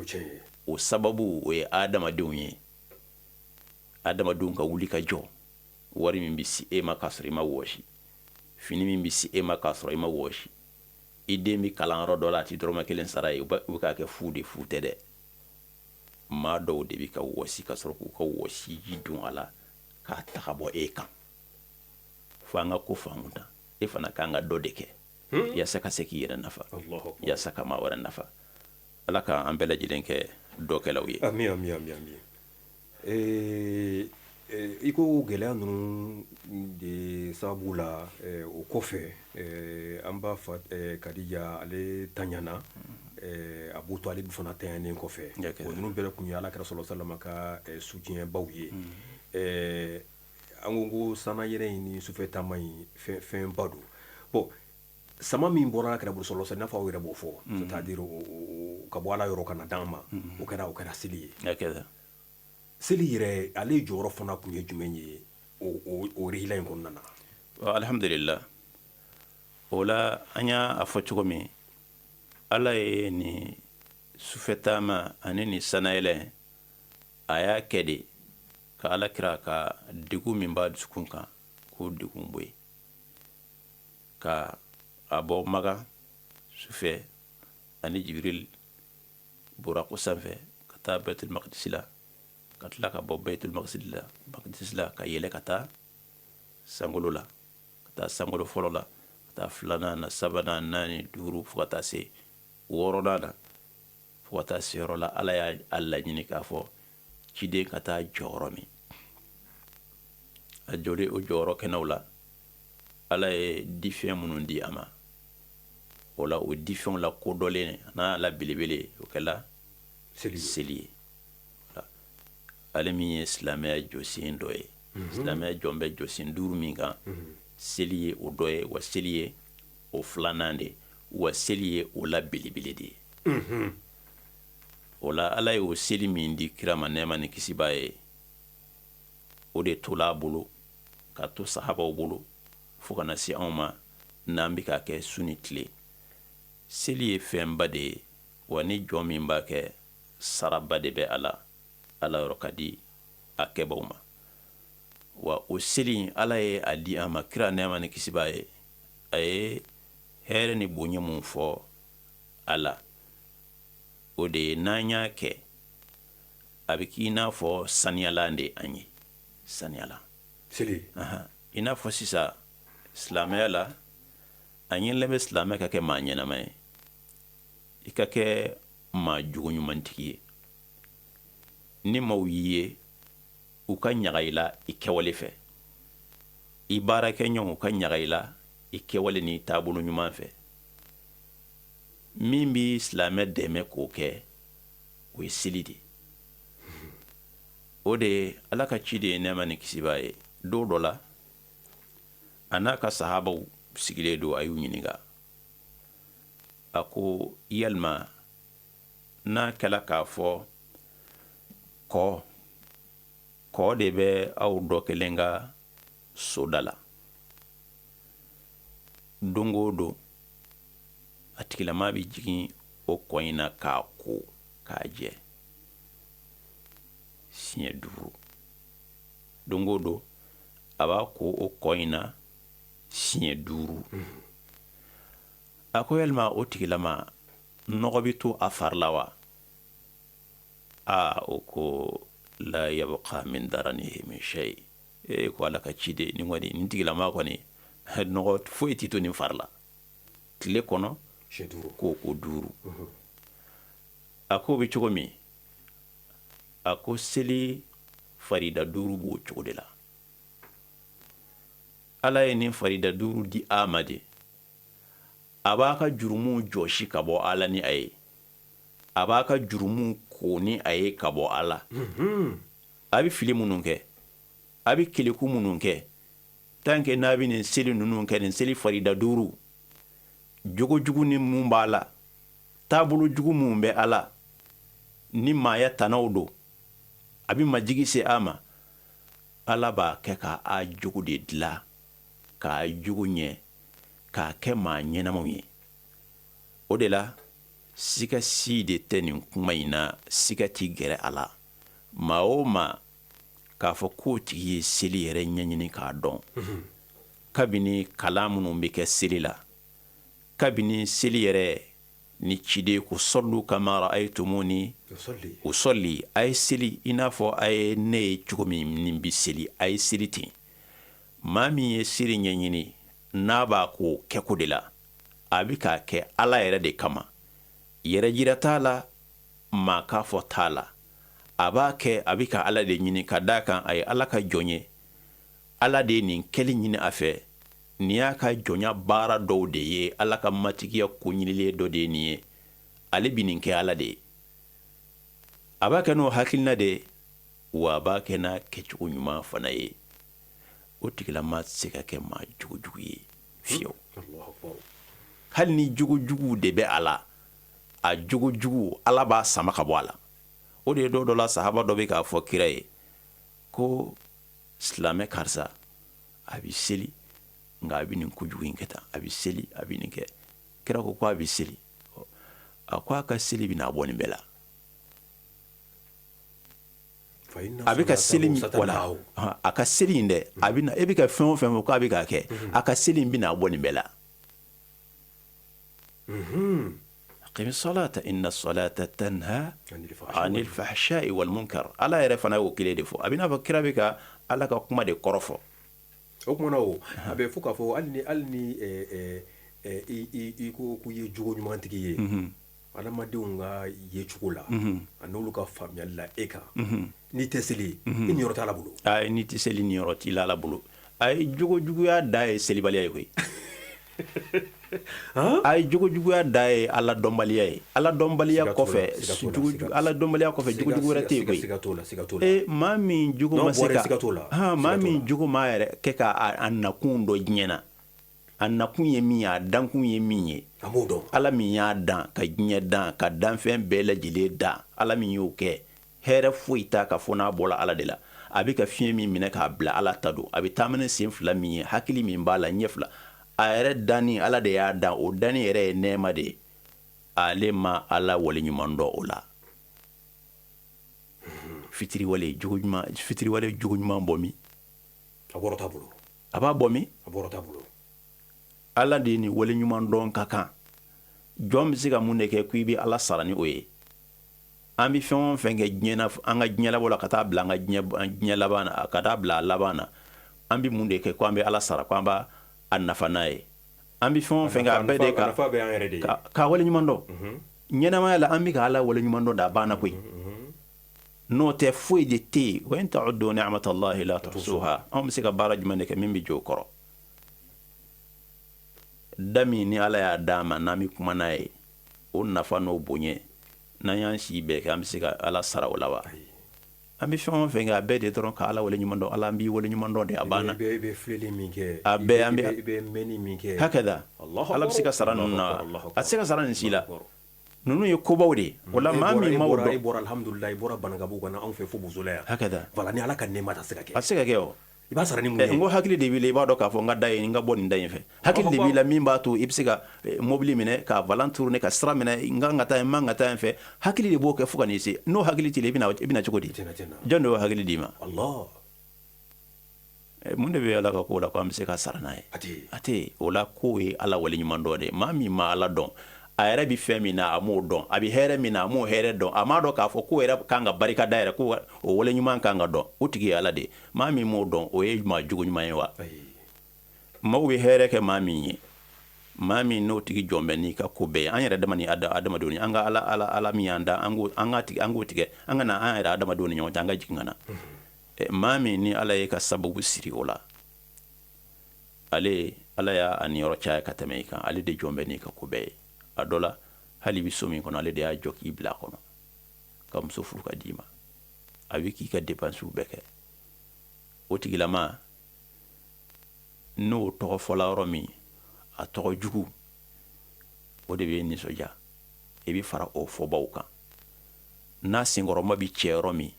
O sababu, o ye adamadenw ye, adamadenw ka wuli ka jɔ. Wari min bɛ se e ma k'a sɔrɔ i ma wɔsi, fini min bɛ se e ma k'a sɔrɔ i ma wɔsi, i den bɛ kalanyɔrɔ dɔ la, a tɛ dɔrɔmɛ kelen sara ye, u bɛ k'a kɛ fu de. Fu tɛ dɛ. Maa dɔw de bɛ ka wɔsi ka sɔrɔ k'u ka wɔsiji don a la k'a ta ka bɔ e kan. Fo an ka ko faamu tan, e fana k'an ka dɔ de kɛ yaasa ka se k'i yɛrɛ nafa, yaasa ka maa wɛrɛ nafa. Ala ka an bɛɛ lajɛlen kɛ dɔkɛlaw ye. Ami, ami, ami, ami. I ko gɛlɛya ninnu de sababu la, o kɔfɛ, an ba fa Kadija, ale tanyana. Abu Talib fana tanyanen kɔfɛ, o ninnu bɛɛ tun ye ala kira sallallahu alaihi wasallam ka soutien baw ye. An ko sannayɛlɛn in ni sufɛ taama in, fɛnba don. Bon, sama min bɔra ala kira bolo sallallahu alaihi wasallam, i n'a fɔ aw yɛrɛ b'o fɔ, c'est à dire ka bɔ ala yɔrɔ ka na d'an ma, o kɛra seli ye. Seli yɛrɛ, ale jɔyɔrɔ fana tun ye jumɛn ye o rihila in kɔnɔna na? Alhamdulillah, o la an y'a fɔ cogo min, ala ye nin sufɛtaama ani nin sannayɛlɛn, a y'a kɛ de ka ala kira ka degun min b'a dusukun kan, k'o degun bɔ yen, ka a bɔ Makan sufɛ ani Jibril burako sanfɛ ka taa Baitul Maqdis la, ka tila ka bɔ Baitul Maqdis la ka yɛlɛ ka taa sankolo la, ka taa sankolo fɔlɔ la, ka taa filanan na, sabanan, naani, duuru, fo ka taa se wɔɔrɔnan na, fo ka taa se yɔrɔ la ala y'a laɲini k'a fɔ ciden ka taa jɔyɔrɔ min, a jɔlen o jɔyɔrɔ kɛnɛw la, ala ye difɛn minnu di a ma, o la o difɛnw la kodɔnlen n'a la belebele, o kɛla seli ye. Ale min ye silamɛya jɔsen dɔ ye, silamɛya jɔn bɛ jɔsen duuru min kan, seli ye o dɔ ye, wa seli ye o filanan de, wa seli ye o la belebele de ye. O la ala ye o seli min di kira ma, nɛɛma ni kisi b'a ye, o de tola a bolo ka to sahabaw bolo fo ka na se anw ma, n'an bɛ k'a kɛ su ni tile. Seli ye fɛnba de ye, wa ni jɔn min b'a kɛ, saraba de bɛ a la, ala yɔrɔ ka di a kɛbaw ma. Wa o seli, ala ye a di an ma, kira nɛɛma ni kisi b'a ye, a ye hɛrɛ ni bonya mun fɔ a la, o de ye n'an y'a kɛ, a bɛ k'i n'a fɔ saniyalan de an ye, saniyalan. Seli. I n'a fɔ sisan silamɛya la, a ɲinilen bɛ silamɛ ka kɛ maa ɲɛnama ye, i ka kɛ maa jogo ɲumantigi ye. Ni maaw y'i ye, u ka ɲaga i la i kɛwale fɛ, i baarakɛɲɔgɔn ka ɲaga i la i kɛwale n'i taabolo ɲuman fɛ. Min bɛ silamɛ dɛmɛ k'o kɛ, o ye seli de. O de ye ala ka ci de ye, nɛɛma ni kisi b'a ye. Don dɔ la, a n'a ka sahabaw sigilen don, a y'u ɲininka, a ko: yalima n'a kɛla k'a fɔ kɔ kɔ de bɛ aw dɔ kelen ka soda la, don o don a tigilama bɛ jigin o kɔ in na k'a ko k'a jɛ siɲɛ 5, don o don a b'a ko o kɔ in na siɲɛ 5, a ko yalima o tigilama nɔgɔ bɛ to a fari la wa? Aa, o ko: la yabqa min daranihi min shay. E ko ala ka ciden, nin kɔni, nin tigilama kɔni, nɔgɔ foyi tɛ to nin fari la tile kɔnɔ ko 5. A ko bɛ cogo min, a ko seli farida 5 b'o cogo de la. Ala ye nin farida 5 di a ma de, a b'a ka jurumu jɔsi ka bɔ ala ni a ye, a b'a ka jurumu ko ni a ye ka bɔ ala. A bɛ fili minnu kɛ, a bɛ keleku minnu kɛ, tant que n'a bɛ nin seli ninnu kɛ, nin seli farida 5, jogojugu ni mun b'a la, taabolo jugu mun bɛ a la, ni maaya tanaw don, a bɛ majigi se a ma, ala b'a kɛ k'a a jogo de dilan, k'a jogo ɲɛ, k'a kɛ maa ɲɛnamaw ye. O de la siga si de tɛ nin kuma in na, siga ti gɛrɛ a la. Maa o maa k'a fɔ k'o tigi ye seli yɛrɛ ɲɛɲini k'a dɔn, kabini kalan minnu bɛ kɛ seli la, kabini seli yɛrɛ ni ciden ko sallu kama ra'aytumuni usalli, a ye seli i n'a fɔ a ye ne ye cogo min nin bi seli, a ye seli ten. Maa min ye seli ɲɛɲini, n'a b'a ko kɛko de la, a bɛ k'a kɛ ala yɛrɛ de kama, yɛrɛ jira t'a la, maa k'a fɔ t'a la, a b'a kɛ, a bɛ ka ala de ɲini, ka d'a kan a ye ala ka jɔn ye, ala de ye nin kɛli ɲini a fɛ, nin y'a ka jɔnya baara dɔw de ye, ala ka matigiya ko ɲinilen dɔ de ye nin ye. Ale bɛ nin kɛ Ala de ye, a b'a kɛ n'o hakilina de ye, wa a b'a kɛ n'a kɛcogo ɲuman fana ye. O tigilama tɛ se ka kɛ maa jogojugu ye fiyewu. Hali ni jogojugu de bɛ a la, a jogojugu Ala b'a sama ka bɔ a la. O de ye dɔ dɔ la, sahaba dɔ bɛ k'a fɔ kira ye ko silamɛ karisa, a bɛ seli, nka a bɛ nin kojugu in kɛ tan, a bɛ seli, a bɛ nin kɛ. Kira ko ko a bɛ seli, a ko a ka seli bɛna bɔ nin bɛɛ la. A bɛ ka seli min wala a ka seli in dɛ, a bɛ e bɛ ka fɛn o fɛn fɔ k'a bɛ k'a kɛ, a ka seli in bɛna bɔ nin bɛɛ la. Aqimi salata inna salata tanha anil fahsha'i wal munkar. Ala yɛrɛ fana y'o kelen de fɔ. A bɛ n'a fɔ kira bɛ ka Ala ka kuma de kɔrɔ fɔ. O tuma na o a bɛ fɔ k'a fɔ hali ni i ko k'i ye jogo ɲumantigi ye, adamadenw ka yecogo la a n'olu ka faamuyali la e kan, n'i tɛ seli, i niyɔrɔ t'Ala bolo. Ayi, n'i tɛ seli, niyɔrɔ t'i la Ala bolo. Ayi, jogo juguya dan ye selibaliya ye koyi. Ayi, jogo juguya dan ye Ala dɔnbaliya ye. Ala dɔnbaliya kɔfɛ, Ala dɔnbaliya kɔfɛ, jogo jugu wɛrɛ tɛ yen koyi. Ee, maa min jogo ma se ka, maa min jogo ma yɛrɛ kɛ k'a nakun dɔn diɲɛ na, a nakun ye min ye, a dankun ye min ye, Ala min y'a dan ka diɲɛ dan ka danfɛn bɛɛ lajɛlen dan, Ala min y'o kɛ, hɛrɛ foyi t'a kan fo n'a bɔra Ala de la. A bɛ ka fiɲɛ min minɛ k'a bila, Ala ta don. A bɛ taama ni sen fila min ye, hakili min b'a la, ɲɛ fila, a yɛrɛ danni, Ala de y'a dan. O danni yɛrɛ ye nɛɛma de ye. Ale ma Ala waleɲuman dɔn o la. Fitiriwale jogo ɲuman, fitiriwale jogo ɲuman bɔ min? A bɔra t'a bolo. A b'a bɔ min? A bɔra t'a bolo. Ala de ni waleɲuman dɔn ka kan. Jɔn bɛ se ka mun de kɛ ko i bɛ Ala sara ni o ye? An bɛ fɛn o fɛn kɛ diɲɛ na, an ka diɲɛ labɔ la ka taa bila an ka diɲɛ laban na, ka taa bila a laban na, an bɛ mun de kɛ ko an bɛ Ala sara, ko an b'a a nafa n'a ye? An bɛ fɛn o fɛn kɛ, a bɛɛ de ka nafa bɛ an yɛrɛ de ye. K'a waleɲuman dɔn. Ɲɛnamaya la, an bɛ ka Ala waleɲuman dɔn de, a banna koyi. N'o tɛ, foyi de tɛ yen. Wa in ta'uddu ni'matallahi la tuhsuha. Anw bɛ se ka baara jumɛn de kɛ min bɛ jɔ o kɔrɔ? Da min ni Ala y'a d'an ma, n'an bɛ kuma n'a ye, o nafa n'o bonya, n'an y'an si bɛɛ kɛ, an bɛ se ka Ala sara o la wa? An bɛ fɛn o fɛn kɛ, a bɛɛ de dɔrɔn ka Ala waleɲuman dɔn. Ala, an b'i waleɲuman dɔn de, a banna. I bɛ filɛli min kɛ, a bɛɛ an bɛ i bɛ mɛnni min kɛ, hakɛda Ala bɛ se ka sara ninnu na, a tɛ se ka sara nin si la. Ninnu ye kobaw de ye. O la, maa min m'o dɔn, i bɔra, alhamdulillah, i bɔra Banankabugu ka na anw fɛ fo Bozola yan, hakɛda voilà, ni Ala ka nɛɛma tɛ se ka kɛ. A tɛ se ka kɛ o. I b'a sara ni mun ye? N ko hakili de b'i la, i b'a dɔn k'a fɔ n ka da ye, n ka bɔ nin da in fɛ. Hakili de b'i la min b'a to i bɛ se ka mobili minɛ ka volant tourner, ka sira minɛ, n kan ka taa yen, n man ka taa yen fɛ. Hakili de b'o kɛ fo ka n'i se. N'o hakili t'i la, i bɛna cogo di? Jɔn de y'o hakili d'i ma? Mun de bɛ Ala ka ko la ko an bɛ se ka sara n'a ye? A tɛ. O la, ko ye Ala waleɲuman dɔn de. Maa min ma Ala dɔn, a yɛrɛ bɛ fɛn min na, a m'o dɔn. A bɛ hɛrɛ min na, a m'o hɛrɛ dɔn. A m'a dɔn k'a fɔ ko yɛrɛ kan ka barika da yɛrɛ, ko o waleɲuman kan ka dɔn. O tigi ye Ala de ye. Maa min m'o dɔn, o ye maa jogo ɲuman ye wa? Maaw bɛ hɛrɛ kɛ maa min ye, maa min n'o tigi jɔn bɛ n'i ka ko bɛɛ ye. An yɛrɛ dama ni adamadenw ni an ka Ala, Ala, Ala min y'an dan, an k'o an k'o tigɛ, an ka na an yɛrɛ adamadenw ni ɲɔgɔn cɛ, an ka jigin ka na. Maa min ni Ala ye ka sababu siri o la, ale Ala y'a niyɔrɔ caya ka tɛmɛ i kan. Ale de jɔn bɛ n'i ka ko bɛɛ ye. A dɔ la, hali i bɛ so min kɔnɔ, ale de y'a jɔ k'i bila a kɔnɔ, ka muso furu ka d'i ma, a bɛ k'i ka dépenses bɛɛ kɛ. O tigilama, n'o tɔgɔ fɔla yɔrɔ min, a tɔgɔ jugu, o de bɛ nisɔndiya, i bɛ fara o fɔbaw kan. N'a senkɔrɔma bɛ cɛ yɔrɔ min,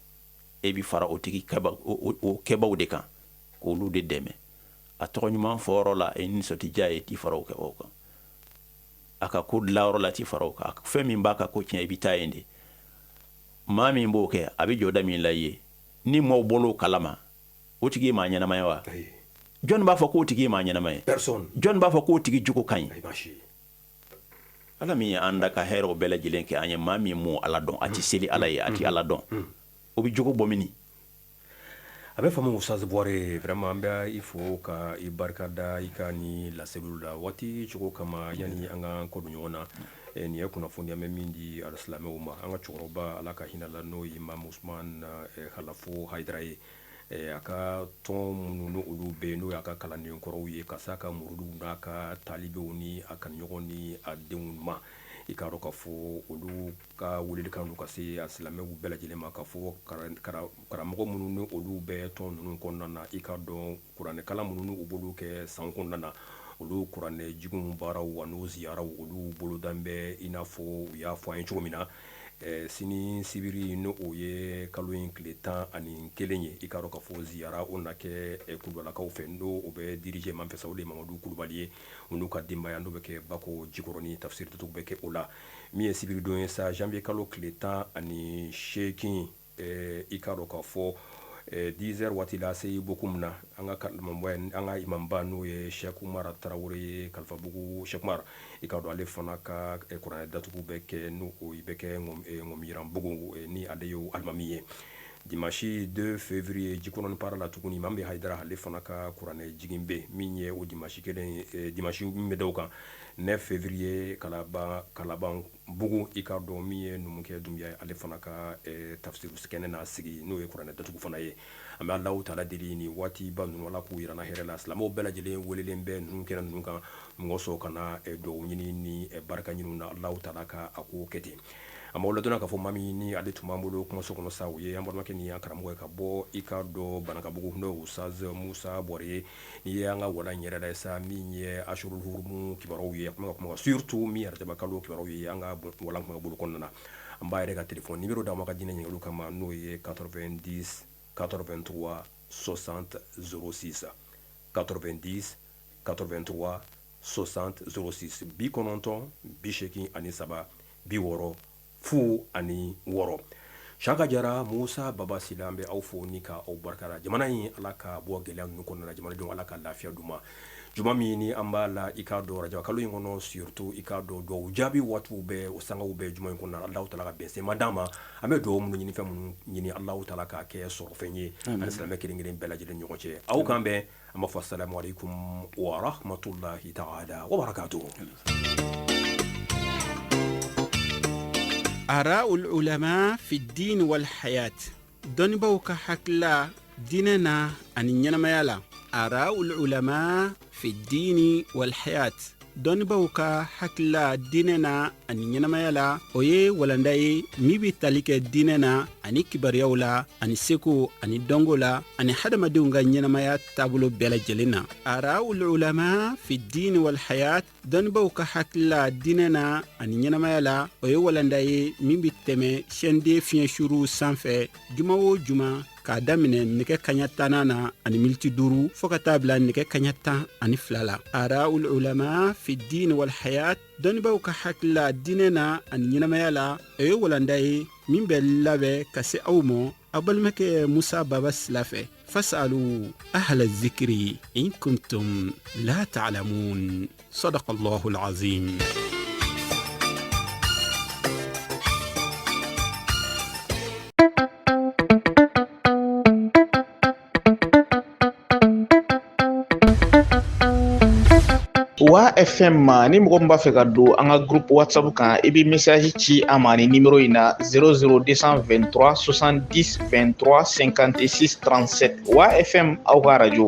e bɛ fara o tigi o kɛbaw de kan k'olu de dɛmɛ. A tɔgɔ ɲuman fɔyɔrɔ la, e nisɔn tɛ diya ye, t'i fara o kɛbaw kan. A ka ko dilayɔrɔ la, t'i fara o kan. Fɛn min b'a ka ko tiɲɛ, i bɛ taa yen de. Maa min b'o kɛ, a bɛ jɔda min la i ye, ni maaw bɔl'o kalama, o tigi ye maa ɲɛnama ye wa? Jɔn b'a fɔ k'o tigi ye maa ɲɛnama ye? Jɔn b'a fɔ k'o tigi jogo ka ɲi? Ala min ye an da ka hɛrɛw bɛɛ lajɛlen kɛ an ye, maa min m'o Ala dɔn, a tɛ seli Ala ye, a tɛ Ala dɔn, o bɛ jogo bɔ min? A bɛ faamu. Ustaz Buware, vraiment an bɛ i fo ka i barika da i ka ni laseliw la waati cogo kama. Yanni an ka kɔ don ɲɔgɔn na, nin ye kunnafoni an bɛ min di alisilamɛw ma. An ka cɛkɔrɔba, Ala ka hinɛ la, n'o ye Imam Usman Halafo Hayidara ye, a ka tɔn minnu n'olu bɛ yen, n'o y'a ka kalanden kɔrɔw ye, ka s'a ka muruduw n'a ka talibew ni a kanuɲɔgɔn ni a denw ma. I k'a dɔn k'a fɔ olu ka welelikan don ka se a silamɛw bɛɛ lajɛlen ma, k'a fɔ karamɔgɔ minnu ni olu bɛ tɔn ninnu kɔnɔna na, i k'a dɔn kuranɛkalan minnu u b'olu kɛ san kɔnɔna na, olu kuranɛ jiginw baaraw ani ziyaraw olu bolodan bɛ i n'a fɔ u y'a fɔ an ye cogo min na. Sini sibiri, n'o o ye kalo in tile 11 ye, i k'a dɔn k'a fɔ ziyara o na kɛ kulubalakaw fɛ, n'o o bɛ dirigé maa fɛ sa, o de ye Mamadu Kulubali ye, u n'u ka denbaya, n'o bɛ kɛ Bako Jikɔrɔni, tafsiri datugu bɛ kɛ o la. Min ye sibiridon ye sa, janvier kalo tile 18, i k'a dɔn k'a fɔ 10 heures waati la, ACI Bokum na, an ka an ka imamba, n'o ye Cheikh Umar Tarawele ye, Kalifabugu Cheikh Umar, i k'a dɔn ale fana ka kuranɛ datugu bɛ kɛ, n'o o bɛ kɛ Ŋɔmiyiranbugu, ni ale ye alimami ye. Dimanche 2 février, Jikɔrɔni Para la tuguni, Mame Hayidara ale fana ka kuranɛ jigin bɛ min ye o dimanche kelen, dimanche min bɛ da o kan, 9 février, Kalabanbugu, i k'a dɔn min ye numukɛ Dunbiya ye, ale fana ka tafsiri kɛnɛ na sigi, n'o ye kuranɛ datugu fana ye. An bɛ Alahu taala deli ni waatiba ninnu, Ala k'u jira an na hɛrɛ la. Silamɛw bɛɛ lajɛlen welelen bɛ ninnu kɛnɛ ninnu kan, mɔgɔ sɔrɔ ka na dugawu ɲini ni barika ɲini na. Alahu taala ka a ko kɛ ten. An b'aw ladɔnniya k'a fɔ maa min ni ale tun b'an bolo kumaso kɔnɔ sa, o ye an balimakɛ ni an karamɔgɔ ye ka bɔ i k'a dɔn Banankabugu, n'o ye Ustaz Musa Bɔre ye. N'i ye an ka walan yɛrɛ la sa, min ye Ashurul Hurum kibaruyaw ye, a tun bɛ ka kuma surtout min ye arajaba kalo kibaruyaw ye an ka walan kuma bolo kɔnɔna na. An b'a yɛrɛ ka téléphone numéro d'a ma ka diinɛ ɲininkaliw kama, n'o ye 90 83 60 06, 90 83 60 06, 90 83 60 06. Saka Jara Musa Baba Sila, an bɛ aw fo ni ka aw barika da. Jamana in, Ala ka bɔ gɛlɛya ninnu kɔnɔna na, jamanadenw, Ala ka lafiya d'u ma. Juma min ni an b'a la, i k'a dɔn rajaba kalo in kɔnɔ, surtout i k'a dɔn dugawu jaabi waatiw bɛɛ, o sangaw bɛɛ juma in kɔnɔna na. Alahu taala ka bɛnsenma d'an ma. An bɛ dugawu minnu ɲini, fɛn minnu ɲini, Alahu taala k'a kɛ sɔrɔfɛn ye ani silamɛ kelen kelen bɛɛ lajɛlen ɲɔgɔn cɛ. Aw k'an bɛn. An b'a fɔ assalamu alaikum wa rahmatullahi ta'ala wa barakatuh. Ara'ul ulama fi din wal hayat, dɔnnibaw ka hakilila diinɛ na ani ɲɛnamaya la. Ara'ul ulama fi dini wal hayat, Dɔnnibaw ka hakilila diinɛ na ani ɲɛnamaya la, o ye walanda ye min bɛ tali kɛ diinɛ na ani kibaruyaw la ani seko ani dɔnko la ani hadamadenw ka ɲɛnamaya taabolo bɛɛ lajɛlen na. Ara'ul ulama fi dini wal hayat, dɔnnibaw ka hakilila diinɛ na ani ɲɛnamaya la, o ye walanda ye min bɛ tɛmɛ chaîne 2 fiɲɛ suruw sanfɛ juma o juma, k'a daminɛ nɛgɛ kaɲa tannan na ani miniti 5 fɔɔ ka taa bila nɛgɛ kaɲa 12 la. Ara'ul ulama fi dini wal hayat, dɔnnibaw ka hakilila diinɛ na ani ɲɛnamaya la, o ye walanda ye min bɛ labɛn ka se aw ma aw balimakɛ Musa Baba Sila fɛ. Fasalu ahla zikiri in kuntum la ta'lamun. Sadaqa Allahu alazim. Wa FM ma, ni mɔgɔ min b'a fɛ ka don an ka groupe WhatsApp kan, i bɛ message ci an ma ni numéro in na: 00223 70 23 56 37. Wa FM, aw ka radio.